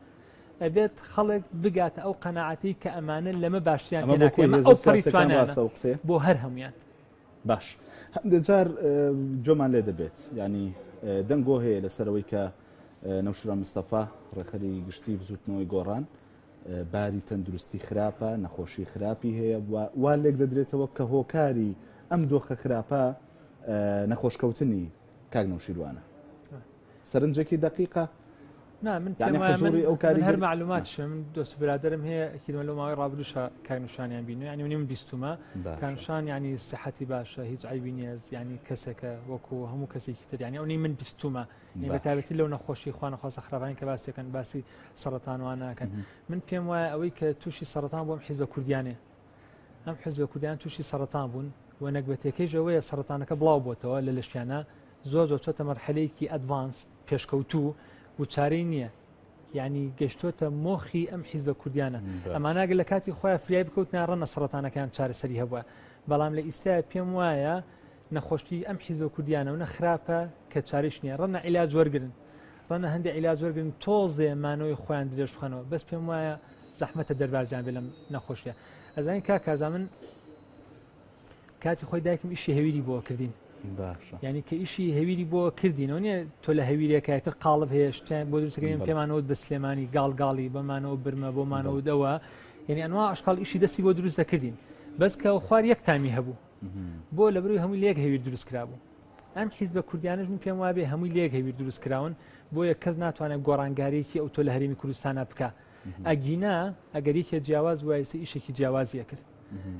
ئەبێت خەڵک بگاتە ئەو قەناعەتی کە ئەمانە لەمە باشتریان ئەمە بۆ پێ کۆی ناکەن. ئەمە هێزە ئەو پەڕی سیاسیەکان توانایانە ڕاستە ئەو قسەیە؟ بۆ هەر هەمویان باش هەندێک جار جۆمان لێ دەبێت ینی دەنگۆ هەیە لەسەرەوەی کە نەوشیروان مستەفا ڕێکخەری گشتی بزوتنەوەی گۆڕان باری تەندروستی خراپە نەخۆشی خراپی هەیە وا لێک دەدرێتەوە کە هۆکاری ئەم دۆخە خراپە نەخۆشکەوتنی کاک نەوشیروانە سەرنجێکی دەقیقە نا من پێم وایە من ئەو کاری هەر معلوماتشم من دۆست برادرم هەیە ئەکیدمە لەو ماوەی ڕابردووشە کاک نوشانیان بینی یعنی منیم بیستومە کاک نوشان یعنی سحەتی باشە هیچ عیبی نییە یعنی کەسێکە وەکو هەموو کەسێکی تر یعنی ئەو نی من بیستومە بە تایبەتی لەو نەخۆشی خوانەخواستە خراپانی کە باسیەکەن باسی سەرەتانوانەکەن من پێم وایە ئەوەی کە تووشی سەرەتان بۆم حیزبە کوردیانێ ئەم حزبە کوردیان تووشی سەرەتان بوون و نەگبەتەکەیش ئەوەیە سەرەتانەکە بڵاو بۆتەوە لە لەشیانە زۆر زۆر چۆتە مەرحەلەیەکی advance پێشکەوتوو و چارەی نییە. یعنی گەشتۆتە مۆخی ئەم حیزبە کوردیانە. ئەمانە ئەگەر لە کاتی خۆیان فریای بکەوتنە ڕەنە سەرەتانەکان چارەسەری هەبووە، بەڵام لە ئیستا پێم وایە نەخۆشی ئەم حیزبە کوردیانە و نە خراپە کە چارەش نییە. ڕەنە عیلاج وەرگرن، ڕەنە هەندێک عیلاج وەرگرن تۆزێ مانەوەی خۆیان درێژ بخەنەوە، بەس پێم وایە زەحمەتە دەربازیان بێ لەم نەخۆشیە. ئەزانین کاک کارزان، من کاتی خۆی دایکم ئیشی هەویری بۆ کردین. باشە. یعنی کە ئیشی هەویری بۆ کردینەوە نییە تۆ لە هەویرێکە تر قاڵب هەیە شتیان بۆ دروستەکەین، پێمانەوە بە سلێمانی گاڵ گاڵی بەمانەوە برمە بۆمانەوە دەوە، یعنی ئەنوا ئەشکال ئیشی دەستی بۆ دروست دەکردین، بەس کە خوار یەک تامی هەبوو بۆ لە بەروی هەمووی لێک هەویر دروست کرابوو. ئەم حیزبە کوردیانش من پێم وابێ هەمووی لێک هەویر دروست کراون، بۆیە کەس ناتوانێت گۆڕانگاریەکی ئەو تۆ لە هەرێمی کوردستانە بکە. ئەگینا ئەگەر یەکێ جیاواز وایسە ئیشێکی جیاوازیە کرد.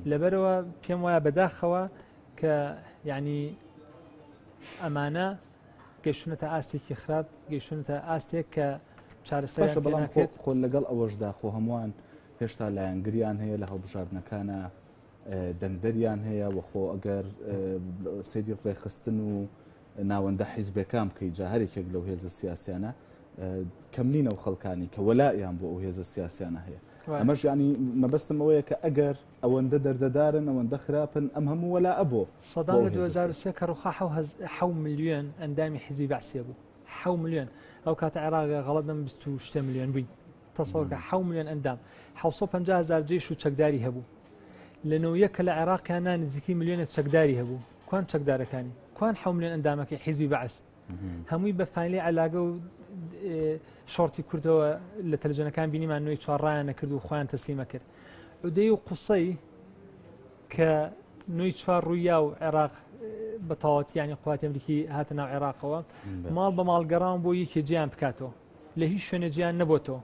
لەبەرەوە پێم وایە بەداخەوە کە یعنی ئەمانە گەشتونەتە ئاستێکی خراپ، گەشتونەتە ئاستێک کە چارەسەریان باشە، بەڵام پێ ناکرێت. خۆ لەگەڵ ئەوەشدا خۆ هەمووان هێشتا لایەنگریان هەیە لە هەڵبژاردنەکانە، دەنگدەریان هەیە و خۆ ئەگەر سەیری ڕێکخستن و ناوەندە حیزبەکان بکەیت، جا هەرێکێک لەو هێزە سیاسیانە کەم نین ئەو خەڵکانی کە وەلایان بۆ ئەو هێزە سیاسیانە هەیە. ئەمەش یعنی مەبەستم ئەوەیە کە ئەگەر ئەوەندە دەردەدارن، ئەوەندە خراپن، ئەم هەموو وەلا ئەبۆ. سەدام بۆ لە هێزە 2003 کە ڕوخا حەو ملیۆن ئەندامی حیزبی بەعسیە بوو، حەو ملیۆن. ئەو کاتە عێراق غەڵەت نەم 26 ملیۆن بووین. تەسەوەکە حەو ملیۆن ئەندام، 750 هزار جێش و چەکداری هەبوو. لە نەوەیە کە لە عێراقیان نزیکەی ملیۆنە چەکداری هەبوو. کوان چەکدارەکانی؟ کوان حەو ملیۆن ئەندامەکەی حیزبی بەعس؟ هەمووی بە فایلی علاگە و شۆرتی کوردەوە لە تەلەڤیزیۆنەکان بینیمان نوێی چوارڕایان نەکرد و خۆیان تەسلیمە کرد. عودەی و قوسەی کە نوێی چوار ڕوویا و عێراق بە تەواوەتی یعنی قوات ئەمریکی هاتە ناو عێراقەوە، ماڵ بە ماڵ گەڕان بۆ یەکێ جیان بکاتەوە، لە هیچ شوێنێ جیان نەبۆتەوە.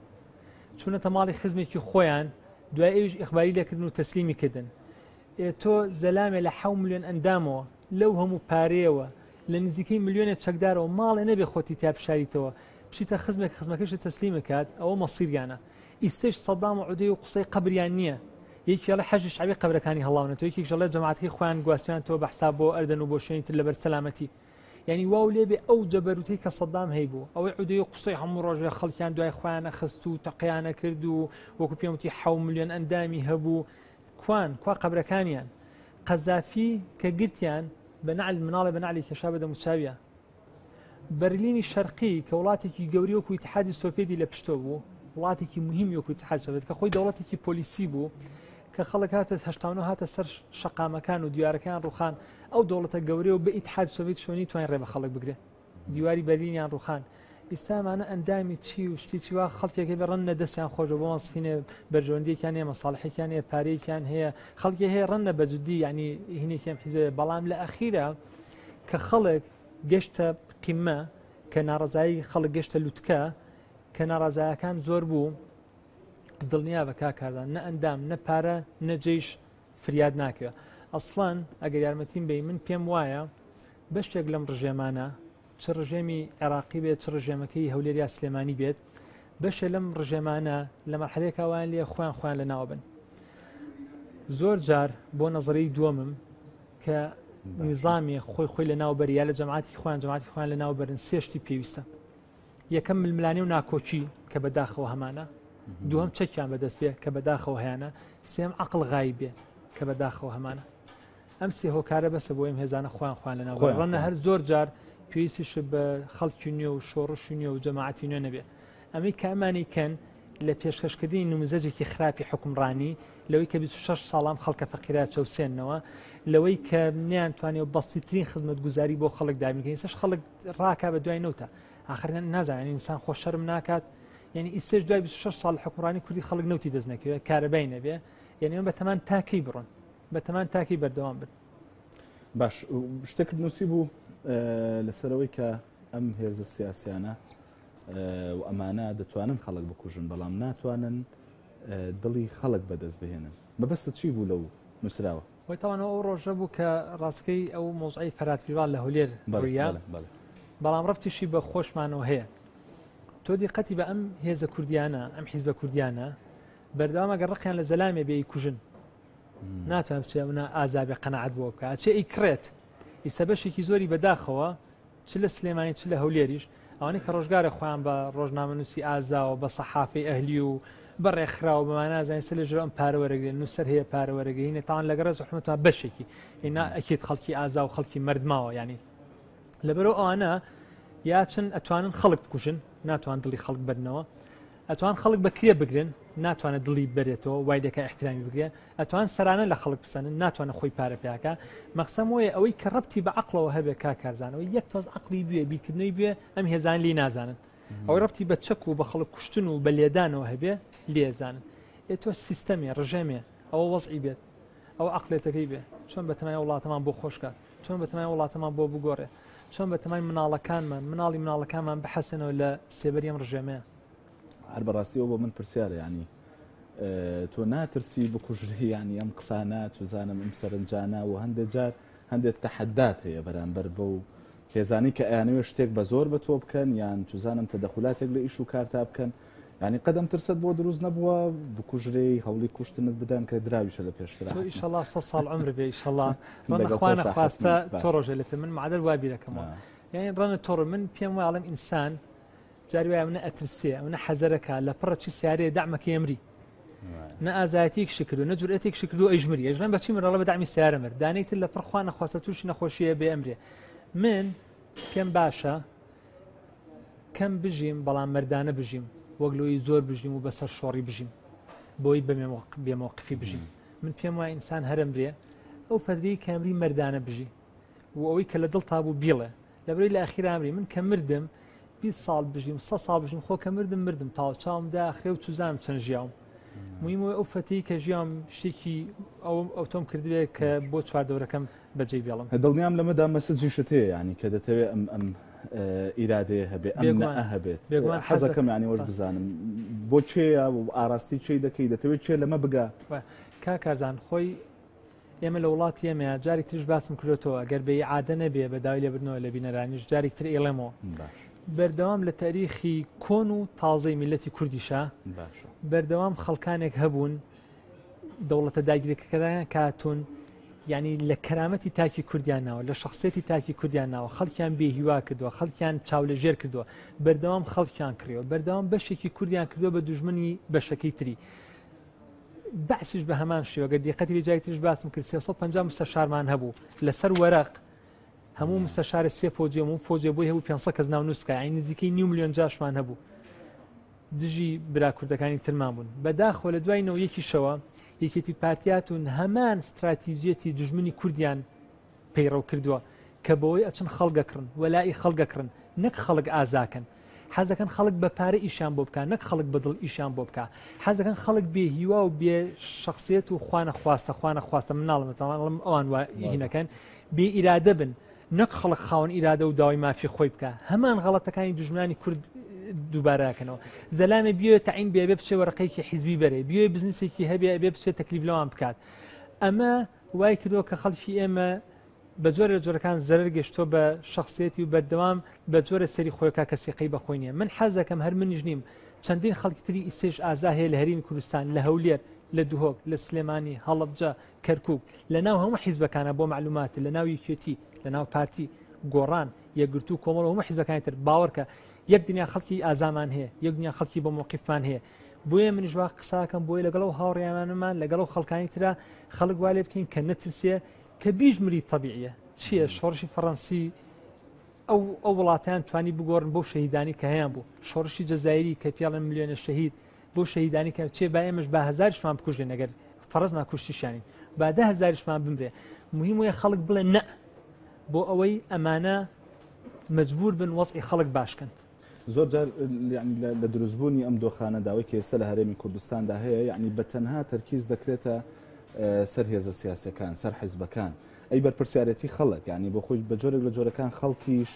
چوونەتە ماڵی خزمێکی خۆیان، دوای ئەویش ئیخباری لێکردن و تەسلیمی کردن. تۆ زەلامێ لە حەو ملیۆن ئەندامەوە، لەو هەموو پارەیەوە، لە نزیکەی ملیۆنێک چەکدارەوە، ماڵێ نەبێ خۆتی تیا بشاریتەوە، بچیتە خزمێک خزمەکەشت تەسلیم بکات، ئەوە مەسیریانە. ئیستش سەدام و عودەی و قسەی قەبریان نییە. یەکی ئەڵێ حەشی شەعبی قەبرەکانی هەڵاونەتەوە، یەکێکش ئەڵێ جەماعەتەکەی خۆیان گواستویانەوە بە حساب بۆ ئەردەن و بۆ شوێنی تر لەبەر سەلامەتی. یعنی واو لێبێ ئەو جەبەروتەی کە سەدام هەیبوو، ئەوەی عودەی و قسەی هەموو ڕۆژێ خەڵکیان دوای خۆیانە خست و تەقیانە کرد و وەکو پێم وتی حەو ملیۆن ئەندامی هەبوو. کوان کوا قەبرەکانیان؟ قەزافی کە گرتیان بە نەعل مناڵێ بە نەعلی کێشا بە دەموچاویە. بەرلینی شەرقی کە وڵاتێکی گەوری وەکو ئیتحادی سۆڤێتی لە پشتۆ بوو، وڵاتێکی مهمی وەکو ئیتحادی سۆڤێت کە خۆی دەوڵەتێکی پۆلیسی بوو، کە خەڵک هاتە هەشتاونۆ هاتە سەر شەقامەکان و دیوارەکان ڕوخان، ئەو دەوڵەتە گەورەیە و بە ئیتحادی سۆڤێت شوێنی توانین ڕێ بە خەڵک بگرێ. دیواری بەرلینیان ڕوخان. ئێستامانە ئەندامی چی و شتی چی وا خەڵکێکی بە ڕەنە دەستیان خۆشە بۆ مەسفینێ بەرژەوەندیەکیان هەیە، مەساڵحێکیان هەیە، پارەیەکیان هەیە، خەڵکی هەیە ڕەنە بە جدی یعنی هینێکیان حیزبێ. بەڵام لە ئەخیرە کە خەڵک گەشتە قیمە، کە ناڕەزایی خەڵک گەشتە لوتکە، کە ناڕەزایەکان زۆر بوو، دڵنیا بە کاکاردان نە ئەندام نە پارە نە جێش فریاد ناکەوێت. ئەسڵەن ئەگەر یارمەتیم بەی، من پێم وایە بەشێک لەم ڕژێمانە، چ ڕژێمی عێراقی بێت چ ڕژێمەکەی هەولێر یا سلێمانی بێت، بەشێ لەم ڕژێمانە لە مەرحەلەیەکا وایان لێ خۆیان خۆیان لە ناوە بن. زۆر جار بۆ نەزەرەی دووەمم کە نیزامی خۆی خۆی لە ناو بەری یا لە جەماعەتی خۆیان جەماعەتی خۆیان لە ناو بەرن، سێ شتی پێویستە. یەکەم ململانێ و ناکۆکی کە بەداخەوە هەمانە، دووەم چەکیان بەدەست بێ کە بەداخەوە هەیانە، سێم عەقڵ غایب بێ کە بەداخەوە هەمانە. ئەم سێ هۆکارە بەسە بۆ ئەم هێزانە خۆیان خۆیان لە ناو بەرن. ڕەنە هەر زۆر جار پێویستیش بە خەڵکی نوێ و شۆڕشی نوێ و جەماعەتی نوێ نەبێ. ئەمەی کە ئەمانی کەن لە پێشکەشکردنی نموزەجێکی خراپی حکومڕانی، لەوەی کە 26 ساڵام خەڵکە فەقیرا چەوسێنەوە، لەوەی کە نیانتوانێت بەسیترین خزمەتگوزاری بۆ خەڵک دابینکەین. ئێستاش خەڵک ڕاکا بە دوای نەوتە، آخر نازانێت ئینسان خۆ شەرم ناکات. یعنی ئێستاش دوای 26 ساڵ حکومڕانی کوردی خەڵک نەوتی دەست نەکەوێت، کارەبای نەبێ، یعنی ئەمە بەتەمان تاکەی بڕۆن، بەتەمان تاکەی بەردەوام بن. باش، شتێکت نووسی بوو لەسەرەوەی کە ئەم هێزە سیاسیانە و ئەمانە دەتوانن خەڵک بکوژن، بەڵام ناتوانن دڵی خەڵک بەدەست بهێنن. مەبەستت چی بوو لەو نووسراوە؟ وەی تاوانەوە ئەو ڕۆژە بوو کە ڕاستەکەی ئەو مۆزعی فەرات پیوان لە هەولێر ڕوویە. بەڵام ڕەفتیشی بە خۆشمانەوە هەیە. تۆ دیقەتی بە ئەم هێزە کوردیانە، ئەم حیزبە کوردیانە بەردەوام ئەگەر ڕقیان لە زەلامێ بێ ئەیکوژن، ناتوانن بچێ ئەونا ئازابێ قەناعەت بۆ بکە، ئەچێ ئەیکڕێت. ئیستا بەشێکی زۆری بەداخەوە چ لە سلێمانی چ لە هەولێریش ئەوانەی کە ڕۆژگارە خۆیان بە ڕۆژنامەنووسی ئازاوە بە سەحافەی ئەهلی و بە ڕێکخراوە بەمانە زانین سەر لەژێر ئەم پارە وەرەگرن نووسەر هەیە پارە وەرەگرین تاوان لەگەڵ ڕێز و حرمەتمان بەشێکی ئینا ئەکید خەڵکی ئازا و خەڵکی مردماوە ینی لەبەرەوە ئەوانە یا چن ئەتوانن خەڵک بکوژن ناتوان دڵی خەڵک بەرنەوە ئەتوان خەڵک بە کرێ بگرن ناتوانێت دڵی بەرێتەوە وای دەکە احترامی بگرێ ئەتوان سەرانە لە خەڵک بسەنن ناتوانە خۆی پارە پیاکە مەخسەم وەیە ئەوەی کە ڕەبتی بە عقلەوە هەبێ کا کارزانەوە یەک تۆز عقلی بوێ بیرکردنەوەی بوێ ئەم هێزان لی نازانن ئەوەی ڕەبتی بە چەک و بە خەڵک کوشتن و بە لێدانەوە هەبێ لێزانن ئێ تۆ سیستەمێ ڕژێمێ ئەوە وەزعی بێت ئەو عقلێتەکەی بێ چۆن بەتەمای وڵاتەمان بۆ خۆشکات چۆن بەتەمای وڵاتەمان بۆ بگۆڕێ چۆن بەتەمای مناڵەکانمان مناڵی مناڵەکانمان بحەسێنەوە لە سێبەری ئەم ڕژێمەیە. هەر بەڕاستیەوە بۆ من پرسیارە ینی تۆ ناترسی بکوژری ینی ئەم قسانە چزانم ئەم سەرنجانە و هەندێک جار هەندێک تەحەدات هەیە بەرامبەر بەو هێزانی کە ئەیانەوێت شتێک بە زۆر بە تۆ بکەن یان چزانم تەدەخولاتێک لە ئیش و کارتا بکەن ینی قەدەم ترست بۆ دروست نەبووە بکوژرێی هەوڵی کوشتنت بدەن کە دراویشە لە پێشترا تۆ ئیشەڵا سە ساڵ عمر بێ ئیشەڵا ڕەنە خوا نەخواستە تۆ ڕۆژێ لە پێ من معدل وا بیرەکەمەوە یعنی ڕەنە تۆڕ من پێم واڵم ئینسان جاری وایە ئەونە ئەترسێ ئەونە حەزەرەکە لە پڕە چی سیارەیە دەعمەکەی ئەمری نە ئازایەتیەک شکردو نە جورئەتێک شکردو ئەیژمری ئەژمن بەچی مرەڵە بە دەعمی سیارە مرد دانەی تر لە پڕ خوا نەخواستە تووشی نەخۆشیە بێ ئەمرێ من پێم باشە کەم بژیم بەڵام مردانە بژیم وەک لۆی زۆر بژیم و بەسەر شۆڕی بژیم بۆی بێمەوقفی بژیم من پێم وای ئینسان هەرمرێ ئەو فەدری کامری مردانە بژی و ئەوەی کە لە دڵ تا بوو بیڵێ لەبەرەی لە ئەخیرا ئەمری من کە مردم 20 ساڵ بژیم 100 ساڵ بژیم خۆ کە مردم مردم تاو چاوم داخرێ و چوزانم چەند ژیاوم مهمەوە ئەو فەتی کە ژیام شتێکی ئەو ئەوتۆم کردبێ کە بۆ چواردەورەکەم بەجێ بێڵم. دڵنیام لەمەدا مەسجیشت هەیە یانی کە دەتەوێت ئەم ئەم ئیرادەیە هەبێ ئەم نەئە هەبێت بێگومان حەزەکەم یانی وەش بزانم بۆ کێیە و ئاراستی چی دەکەی دەتەوێت کێ لەمە بگا؟ کاک کارزان خۆی ئێمە لە وڵاتی ئێمەیە جارێک تریش باسم کردۆتەوە گەر بە ئیعادە نەبێ بە داوای لێبردنەوە لە بینەرانیش جارێک تر ئێڵێمەوە بەردەوام لە تاریخی کۆن و تازەی میلەتی کوردیشا بەردەوام خەڵکانێک هەبوون دەوڵەتە داگیرەکەکەدایان کاتون یعنی لە کەرامەتی تاکی کوردیان ناوە لە شخصێتی تاکی کوردیان ناوە خەڵکیان بێهیوا کردووە خەڵکیان چاو لە ژێر کردووە بەردەوام خەڵکیان کڕیوە بەردەوام بەشێکی کوردیان کردووە بە دوژمنی بەشەکەی تری بەعسیش بە هەمان شێوە گەر دیقەتی بێ جای تریش باسم کرد 350 مستەشارمان هەبوو لەسەر وەرەق هەموو مستەشارە سێ فۆجێ و فۆجێ بۆی هەبوو 500 کەس ناونووس بکە یانی نزیکەی نیو ملیۆن جاشمان هەبوو دژی برا کوردەکانی ترمان بوون بەداخەوە لە دوای نەوە یەکیشەوە یەکێتی پارتیاتون هەمان ستراتیجیەتی دژمنی کوردیان پەیڕەو کردووە کە بەوەی ئەچن خەڵک ئەکڕن وەلائی خەڵک ئەکڕن نەک خەڵک ئازاکەن حەزەکەن خەڵک بە پارە ئیشیان بۆ بکا نەک خەڵک بە دڵ ئیشیان بۆ بکا حەزەکەن خەڵک بێ هیوا و بێ شخصیت و خوانە خواستە خوانە خواستە مناڵم تەواڵم ئەوان وا هینەکەن بێ ئیرادە بن نەک خەڵک خاوەن ئیرادە و داوای مافی خۆی بکە هەمان غەڵەتەکانی دوژمنانی کورد دووبارەکەنەوە زەلامێ بیێ تەعین بێ بێ بچێ وەرەقەیەکی حیزبی بەرێ بیێ بزنسێکی هەبێ بێ بچێت تەکلیف لەوان بکات ئەمە وای کردووە کە خەڵکی ئێمە بە جۆرە لە جۆرەکان زەرەر گەشتووە بە شەخسیەتی و بەردەوام بە جۆرە سەری خۆیکا کە سیقەی بە خۆی نییە من حەز دەکەم هەر منیش نیم چەندین خەڵکی تری ئیستەیش ئازا هەیە لە هەرێمی کوردستان لە هەولێر لە دهۆک لە سلێمانی هەڵەبجە کەرکوک لە ناو هەموو حیزبەکانە بۆ معلومات لە ناو یەکێتی لە ناو پارتی گۆڕان یەکگرتوو کۆمەڵ و هەموو حیزبەکانی تر باوەڕکە یەک دنیا خەڵکی ئازامان هەیە یەک دنیا خەڵکی بە مۆقیفمان هەیە بۆیە منیش وا قساکەم بۆیە لەگەڵ ئەو هاوڕێیانمان لەگەڵ ئەو خەڵکانی ترا خەڵک وا لێ بکەین کە نەترسێ کە بیش مری تەبیعیە چییە شۆڕشی فەڕەنسی ئەو ئەو وڵاتیان توانی بگۆڕن بۆ شەهیدانی کە هەیان بوو شۆڕشی جەزایری کە پێڵێن ملیۆنە شەهید بۆ شەهیدانی کە چێ با ئێمەش با هەزارشمان بکوژێن ئەگەر فەرز ناکوشتیشیانین با ده هەزارشمان بمرێ مهم وەیە خەڵک بڵێ نە بۆ ئەوەی ئەمانە مجبور بن وەزعی خەڵک باشکەن زۆر جار لە دروستبوونی ئەم دۆخانە داوای کە ئێستا لە هەرێمی کوردستاندا هەیە یعنی بە تەنها تەرکیز دەکرێتە سەر هێزە سیاسەکان سەر حیزبەکان ئەی بەرپرسیارەتی خەڵک یعنی بۆ خۆی بە جۆرێک لە جۆرەکان خەڵکیش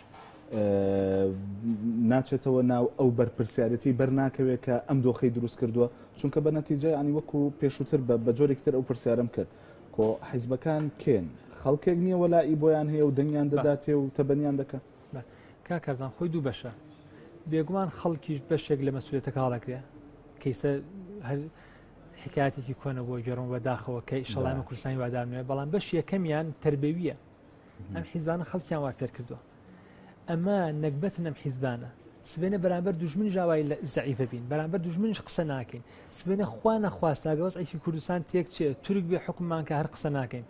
ناچێتەوە ناو ئەو بەرپرسیارەتی بەر ناکەوێت کە ئەم دۆخەی دروست کردووە چونکە بە نەتیجە ینی وەکو پێشووتر بە جۆرێکتر ئەو پرسیارم کرد کۆ حیزبەکان کێن خەڵکێک نییە وەلائی بۆیان هەیە و دەنگیان دەداتێ و تەبەنیان دەکە کاک کارزان خۆی دوو بەشە بێگومان خەڵکیش بەشێک لە مەسوولێتەکە هەڵەگرێ کەیسە هەر حکایەتێکی کۆنە بۆ گێڕم بە داخەوە کە ئیشەڵامە کوردستانی وادارنوێ بەڵام بەش یەکەمیان تربەویە ئەم حیزبانە خەڵکیان وا فێر کردووە ئەمە نەگبەتن ئەم حیزبانە. سبێنە بەرامبەر دوژمنیش ئاوای زەعیفە بین، بەرامبەر دوژمنیش قسە ناکەین. سبێنە خوا نەخواستە ئەگەر وەزعێکی کوردستان تێک چێ، تورک بێ حوکممان کە هەر قسە ناکەین،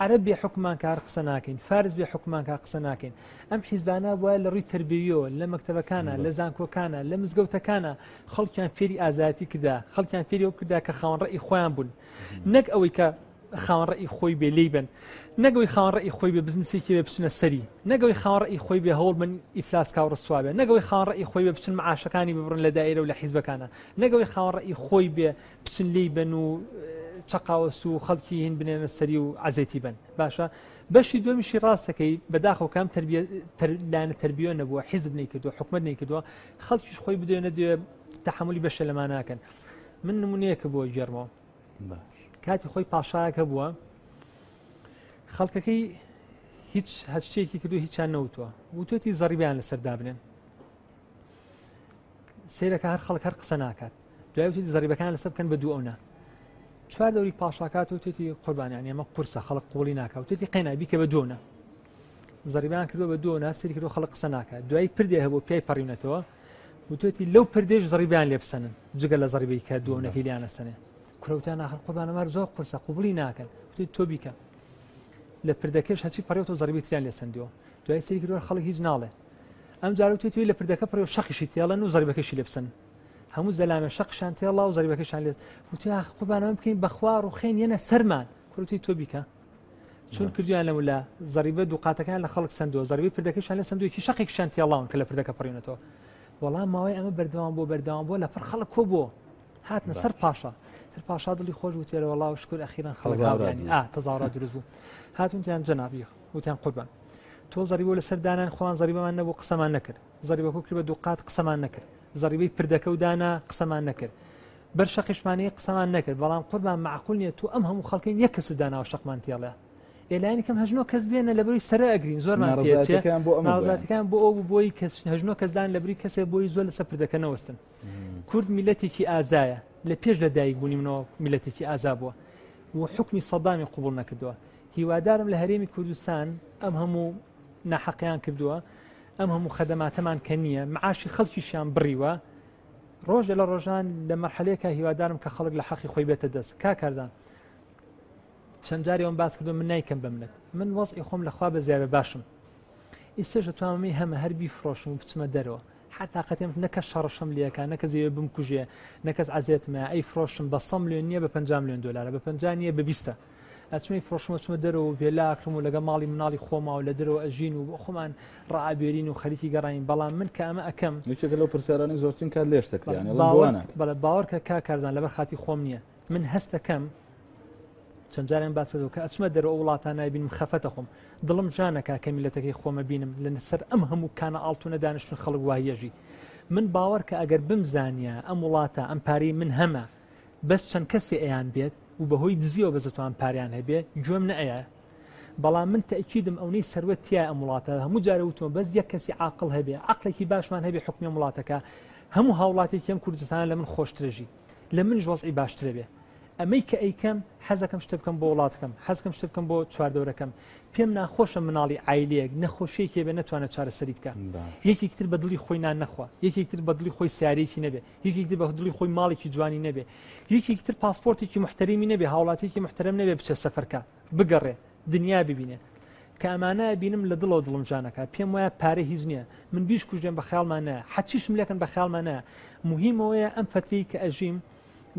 عەرەب بێ حوکممان کە هەر قسە ناکەین، فارس بێ حوکممان کە قسە ناکەین. ئەم حیزبانە وایە لە ڕووی تەربیەوە لە مەکتەبەکانە، لە زانکۆکانە، لە مزگەوتەکانە خەڵکیان فێری ئازایەتی کردا، خەڵکیان فێری ئەوە کردا کە خاوەن ڕەئی خۆیان بوون، نەک ئەوەی کە خاوەن ڕەئی خۆی بێ لێی بن، نەک ئەوەی خاوەن ڕەئی خۆی بێ بزنسێکی بێ بچنە سەری، نەک ئەوەی خاوەن ڕەئی خۆی بێ هەوڵ بن ئیفلاس کا و ڕسوا بێ، نەک ئەوەی خاوەن ڕەئی خۆی بێ بچن معاشەکانی ببڕن لە دایرە و لە حیزبەکانە، نەک ئەوەی خاوەن ڕەئی خۆی بێ بچن لێی بن و چەقاوەس و خەڵکی هین بنێنە سەری و عەزێتی بن. باشە بەشی دووەمیشی ڕاستەکەی بەداخەوە کام تربیە لایەنە تربیە نەبووە، حیزب نەیکردووە، حکومەت نەیکردووە، خەڵکیش خۆی بدوێ نەدوێ تەحەمولی بەشە لەما ناکەن. من نمونەیەکە بۆ گێڕمەوە. کاتی خۆی پاشایەک هەبووە، خەڵکەکەی هیچ هەرچیەکی کردو هیچیان نەوتووە، وتوێتی زەڕیبیان لەسەر دابنێن. سەیرەکە هەر خەڵک هەر قسە ناکات. دوای وتوێتی زەڕیبەکان لەسەر بکەن بە دوو ئەونا. چوار دەوری پاشاکات وتوێتی قوربانیان ئێمە قورسە خەڵک قوڵی ناکات، وتوێتی قەینا بیکە بە دووەونا. زەڕیبیان کردووە بە دووەونا، سەیری کردووە خەڵک قسە ناکات. دوای پردێ هەبوو پیای پەڕیونەتەوە، وتوێتی لەو پردێش زەڕیبیان لێ بسەنن، جگە لە زەڕیبەی کە دووەونەکەی لیان ئەسەنێ. کوڕەوتیان ئاخر قوربانەمار زۆر قورسە قوبڵی ناکەن. وتی تۆ بیکە. لە پردەکەش هەرچی پەڕیوەتەوە زەڕیبەی تریان لێ سەندیوە. دوای سەیری کردووە خەڵک هیچ ناڵێ. ئەم جارە وتوێتی لە پردەکە پەڕیوە شەقیشی تێڵن و زەڕیبەکەشی لێ بسەن. هەموو زەلامێ شەقشان تێڵا و زەریبەکەشان لێ. وتی ئاخ قوربانەمە بکەین بەخوا ڕوخێن یەنە سەرمان. کوڕوتی تۆ بیکە. چون کردویان لەملا زەریبە دوو قاتەکان لە خەڵک سندووە، زەریبەی پردەکەشان لە سندوویەکی شەقێکیشان تێڵاون کە لە پردەکە پەڕیونەتەوە. وەڵام ماوەی ئەمە بەردەوام بۆ بەردەوام بۆ لەپڕ خەڵک کۆ بۆ هاتنە سەر پاشا. سەر پاشا دڵی خۆش بوو تێرە وەڵا و شکر ئەخیران خەڵک هاویانی. تەزاورات دروست بوو. هاتون تیان جەنابی وتیان قوربان تۆ زەریبە لەسەر دانان، خۆیان زەریبەمان نەبوو قسەمان نەکرد، زەریبەکە کرد بە دوو قات قسەمان نەکرد، زەریبەی پردەکە و دانا قسەمان نەکرد، بەر شەقیشمانی قسەمان نەکرد، بەڵام قوربان معقول نییە تۆ ئەم هەموو خەڵکەی یەک کەس داناوە شەقمان تێڵێ. ئێلایانی کەم هەژنۆ کەس بێنە لەبەری سەرە ئەگرین، زۆرمان پێچێ. ناڕەزایەتیەکان بۆ ئەمە بوو. ناڕەزایەتیەکان بۆ ئەو بوو، بۆی کەس هەژنۆ کەسدان لەبری کەسێ بۆی زۆر لەسەر پردەکە نەوەستن. کورد میلەتێکی ئازایە، لە پێش لە دایک بوونی منەوە میلەتێکی ئازا بووە و حکمی سەدامی قوبڵ نەکردووە. هیوادارم لە هەرێمی کوردستان ئەم هەموو ناحەقیان کردووە، ئەم هەموو خەدەماتەمان کە نییە، معاشی خەڵکیشیان بڕیوە. ڕۆژێ لە ڕۆژان لە مەرحەلەیەکە هیوادارم کە خەڵک لە حەقی خۆی بێتە دەست. کا کارزان چەند جاری ئەوم باس کردو من نایکەم بە منەت، من وەزعی خۆم لەخوا بە زیادە باشم، ئیسەش ئەتوانم هەمە هەر بیفرۆشم و بچمە دەرەوە، حتا قەتێم نەکە شەڕەشەم لەکە، نەکە زەوێ بمکوژێ، نەکەس عەزێتمە، ئەی فرۆشم بە 100 ملیۆن نییە بە 50 ملیۆن دلارە، بە 50 نییە بە 20. ئەچمەی فرۆشمە چمە دەرەوە و ڤێلا ئەکڕم و لەگەڵ ماڵی مناڵی خۆما و لە دەرەوە ئەژین و بۆ خۆمان ڕائەبێرین و خەریکی گەڕاین. بەڵام من کە ئەمە ئەکەم یەکێکە لەو پرسیارانەی زۆرترین کات لێش دەکرێت، یانی ئەڵێم بۆ ناکەم. بەڵێ باوەڕ کە کاک کارزان لەبەر خاتی خۆم نییە، من هەستەکەم چەند جارێن باس کردەوە کە ئەچمە دەرەوە ئەو وڵاتانە بینم خەفەتە خۆم، دڵم ژانەکا کە میلەتەکەی خۆمە بینم لە سەر ئەم هەموو کانە ئاڵتونە دانیشتن خەڵک وایەژی. من باوەڕ کە ئەگەر بمزانیە ئەم وڵاتە ئەم پارەی من هەمە بەس چەند کەسێ ئەیان بێت و بەهۆی دزیەوە بەس دەتوان پاریان هەبێ گوێم نەئەیە. بەڵام من تەئکیدم ئەونەی سەروەت تیایە ئەم وڵاتە، هەموو جارێ وتمە بەس یەک کەسی عاقڵ هەبێ، عەقڵێکی باشمان هەبێ حوکمی ئەم وڵاتەکە، هەموو هاوڵاتێکی ئەم کوردستانە لە من خۆشترەژی، لە منش وەزعی باشترە بێ. ئەمەی کە ئەیکەم حەزەکەم شتە بکەم بۆ وڵاتەکەم، حەزکەم شتە بکەم بۆ چواردەورەکەم. پێم ناخۆشە مناڵی عایلەیەک نەخۆشیەکی هەبێ نەتوانێت چارەسەری بکە، یەکێکی تر بە دڵی خۆی نان نەخوا، یەکێکی تر بە دڵی خۆی سیارەیەکی نەبێ، یەکێکی تر بە دڵی خۆی ماڵێکی جوانی نەبێ، یەکێکی تر پاسپۆرتێکی محتەریمی نەبێ، هاوڵاتیەکی محتەرم نەبێ بچێ سەفەرکە بگەڕێ دنیا ببینێ. کە ئەمانە بینم لە دڵەوە دڵم ژانەکە، پێم وایە پارە هیچ نییە، من بیش کوژێن بە خەیاڵمان نایە، حەچیشم لێکن بە خەیاڵمان نایە. مهمەوەیە ئەم فەترەی کە ئەژیم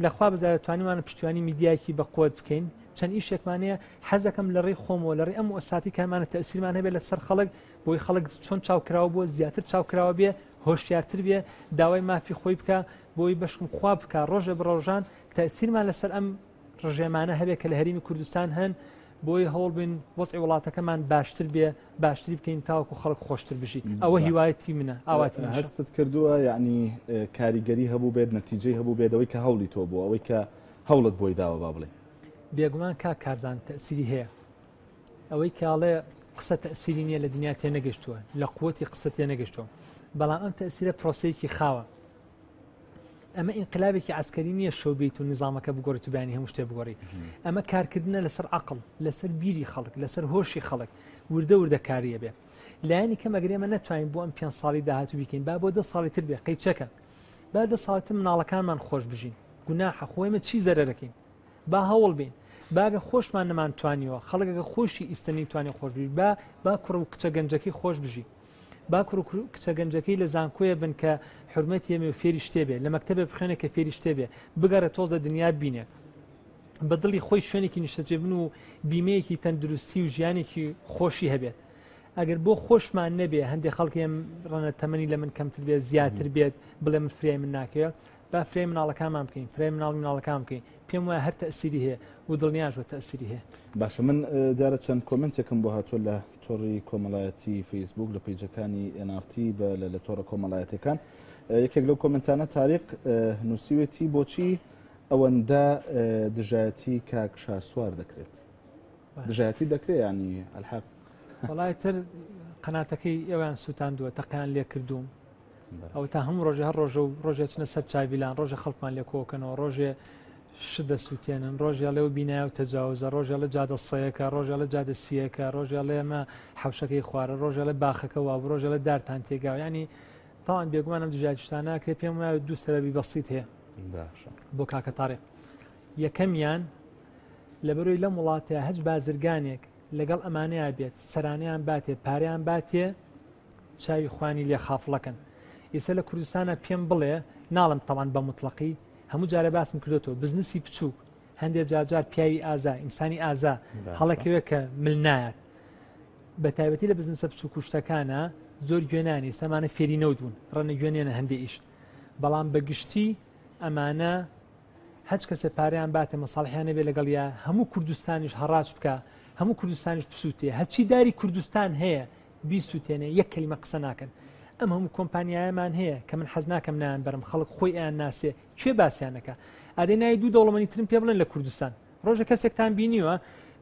لەخوا بزانێت توانیمان پشتیوانی میدیایەکی بە قوت بکەین، چەند ئیشێکمان هەیە حەزەکەم لە ڕێی خۆمەوە لە ڕێی ئەم مؤسساتی کامانە تەئسیرمان هەبێت لەسەر خەڵک، بۆی خەڵک چۆن چاوکراوە بووە زیاتر چاوکراوە بێ، هۆشیارتر بێ، داوای مافی خۆی بکە، بۆی بەشکم خوا بکە ڕۆژێ بڕۆژان تەئسیرمان لەسەر ئەم ڕژێمانە هەبێت کە لە هەرێمی کوردستان هەن، بۆی هەوڵ بین وەزعی وڵاتەکەمان باشتر بێ، باشتری بکەین تاوەکو خەڵک خۆشتر بژی. ئەوە هیوایەتی منە، ئاواتی منە. هەستت کردووە یعنی کاریگەری هەبوو بێت، نەتیجەی هەبوو بێت ئەوەی کە هەوڵی تۆ بوو، ئەوەی کە هەوڵت بۆی داوە با بڵێ؟ بێگومان کاک کارزان تەئسیری هەیە. ئەوەی کاڵێ قسە تەئسیری نییە لە دنیا تێنەگەشتووە، لە قوتی قسە تێنەگەشتووە، بەڵام ئەم تەئسیرە پرۆسەیەکی خاوە. ئەمە ئینقلابێکی عسکەری نییە شەو بیت و نظامەکە بگۆڕیت و بیانی هەموو شتێ بگۆڕی. ئەمە کارکردنە لەسەر عەقڵ، لەسەر بیری خەڵک، لەسەر هۆشی خەڵک، وردە وردە کاریە بێ. لایەنی کەم ئەگەر ئێمە نەتوانین بۆ ئەم پێنج ساڵی داهاتوو بیکەین با بۆ دە ساڵی تر بێ قەیچەکە با دە ساڵی تر مناڵەکانمان خۆش بژین گوناحە خۆ ئێمە چی زەرەرەکەین با هەوڵ بین باگە خۆشمان نەمانتوانیوە خەڵکەکە خۆشی ئیستە نەیتوانێ خۆش بژی با با کوڕ و کچە گەنجەکەی خۆش بژی با کوڕ و کچە گەنجەکەی لە زانکۆیە بن کە حرمەتی ئێمە و فێری شتێ بێ لە مەکتەبێ بخوێنێ کە فێری شتێ بێ بگەڕێ تۆز لە دنیا بینێ بە دڵی خۆی شوێنێکی نیشتەجێبن و بیمەیەکی تەندروستی و ژیانێکی خۆشی هەبێت ئەگەر بۆ خۆشمان نەبێ هەندێک خەڵکێم ڕەنە تەمەنی لە من کەمتر بێت زیاتر بێت بڵێ من فریای من ناکەوێت با فریای مناڵەکانمان بکەین فریای مناڵی مناڵەکان بکەین پێم وایە هەر تەسیری هەیە و دڵنیاش بە تەسیری هەیە. باشە من دیارە چەند کۆمنتێکم بۆ هاتووە لە تۆڕی کۆمەڵایەتی فەیسبوک لە پەیجەکانی NRT بە لە تۆڕە کۆمەڵایەتەکان یەکێک لەو کۆمنتانە تاریق نووسیوێتی بۆچی ئەوەندە دژایەتی کاک شاسوار دەکرێت دژایەتی دەکرێت ینی ئەلحەق وڵای تر قەناتەکەی ئێوەیان سووتاندووە تەقیان لێ کردووم ئەوە تا هەموو ڕۆژێ هەر ڕۆژە و ڕۆژێ چنە سەر چاویلان ڕۆژە خەڵکمان لێ کۆکەنەوە ڕۆژێ شت دەسووتێنن ڕۆژێ لێو بینایە و تەجاوزە ڕۆژێ لە جادە سەیەکە ڕۆژێ لە جادە سیەکە ڕۆژێ لێ ئەمە حەوشەکەی خوارە ڕۆژێ لە باخەکە وا ڕۆژێ لە دارتان تێگاو ینی تاوان بێگومان ئەم دژایەتیشتانە کرێ پێم وایە دوو سەبەبی بەسیت هەیە بۆ کاکە تاریق یەکەمیان لەبەرەوەی لەم وڵاتە هەچ بازرگانێک لەگەڵ ئەمانەیە بێت سەرانیان باتێ پاریان باتێ چاوی خوانی لێ خافڵەکەن ئێستا لە کوردستانە پێم بڵێ ناڵم تەوان بە مطلقی هەموو جارە باسم کردێتەوە بزنسی بچووک هەندێک جارجار پیاوی ئازا ئینسانی ئازا هەڵەکەوێت کە مل نایات بە تایبەتی لە بزنسە بچووک و شتەکانە زۆر گوێنانی سەمانە فێری نەوت بوون ڕەنە گوێنێنە هەندێ ئیش بەڵام بە گشتی ئەمانە هەچ کەسێ پارەیان باتێ مەساڵحیان نەبێ لەگەڵ یا هەموو کوردستانیش هەڕاج بکە هەموو کوردستانیش بسووتێ هەرچی داری کوردستان هەیە بیسووتێنێ یەک کەلیمە قسە ناکەن ئەم هەموو کۆمپانیایەمان هەیە کە من حەز ناکەم نایان بەرم خەڵک خۆی ئەیان ناسێ کێ باسیانەکە ئەدەی ناوی دوو دەوڵەمەنی ترم پێ بڵێن لە کوردستان ڕۆژە کەسێکتان بینیوە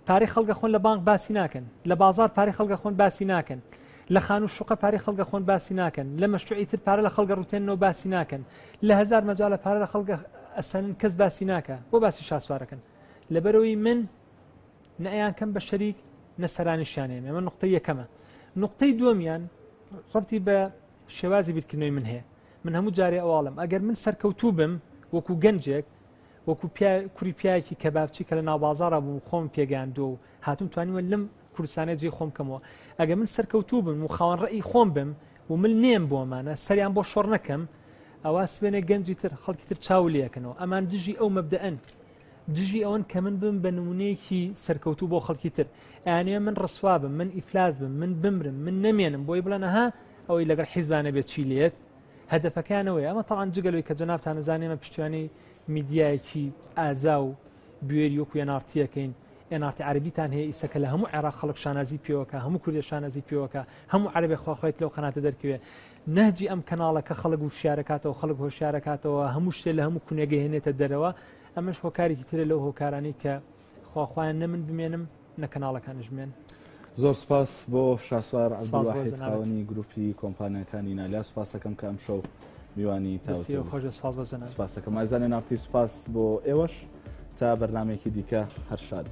پارەی خەڵگە خۆن لە بانک باسی ناکەن لە بازار پارەی خەڵگە خۆن باسی ناکەن لە خان و شوقە پارەی خەڵگە خۆن باسی ناکەن لە مەشروعی تر پارە لە خەڵگە ڕوتێنەوە باسی ناکەن لە هەزار مەجالە پارە لە خەڵگە ئەسەنن کەس باسی ناکە بۆ باسی شاسوارەکەن لەبەرەوەی من نە ئەیان کەم بە شەریک نە سەرانیشیان هەیە ئەمە نقطەی یەکەمە نقطەی دووەمیان ڕەبتی بە شێوازی بیرکردنەوەی من هەیە من هەموو جارێ ئەواڵم ئەگەر من سەرکەوتوو بم وەکو گەنجێک وەکو کوری پیاکی کەبابچی کە لە ناوبازاڕا بووم خۆم پێگەیاندووە و هاتوم توانیوە لەم کوردستانە جێ خۆم کەمەوە ئەگەر من سەرکەوتوو بم و خاوەن ڕێی خۆم بم و مل نێم بۆمانە سەریان بۆ شۆڕ نەکەم ئەوە سوێنێ گەنجی تر خەڵکی تر چاو لەکەنەوە ئەمان دژی ئەو مەبدەئەن دژی ئەوەن کە من بم بە نمونەیەکی سەرکەوتوو بۆ خەڵکی تر ئەیانەوێ من ڕسوا بم من ئیفلاس بم من بمرم من نەمێنم بۆی بڵێن ئەها ئەوەی لەگەڵ حیزبانە بێت چی لێت هەدەفەکانەوەی ئەمە تەوان جگە لەوەی کە جەنابتان ئەزانێ ئێمە پشتیوانی میدیایەکی ئازا و بوێری وەکو ئێناڕتیەکەین ئێناڕتی عەربیتان هەیە ئیسە کە لە هەموو عێراق خەڵک شانازی پێوەکە هەموو کوردێ شانازی پێوەکە هەموو عەرەبێ خواخوایت لەو قەناتە دەرکەوێ نەهجی ئەم کەناڵە کە خەڵک وشیارەکاتەوە خەڵک هۆشیارەکاتەوە هەموو شتێ لە هەموو کونێگە هێنێتە دەرەوە ئەمەش هۆکارێکی ترە لەو هۆکارانەی کە خواخوایان نە من بمێنم نە کەناڵەکانش بمێن. زۆر سپاس بۆ شاسوار عەبدولواحید خاوەنی گروپی کۆمپانیاکانی نالیا سپاس دەکەم کە ئەمشەو میوانی تاوتوێ خۆش سپاس بۆ جەنابت. سپاس دەکەم ئازیزانی نارتی سپاس بۆ ئێوەش تا بەرنامەیەکی دیکە هەر شاد.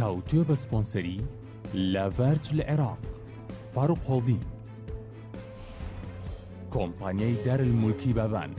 تاوتوێ بە سپۆنسەری لاڤەرج لە عێراق، فاروق هۆڵدینگ، کۆمپانیای دارالمولکی بابان.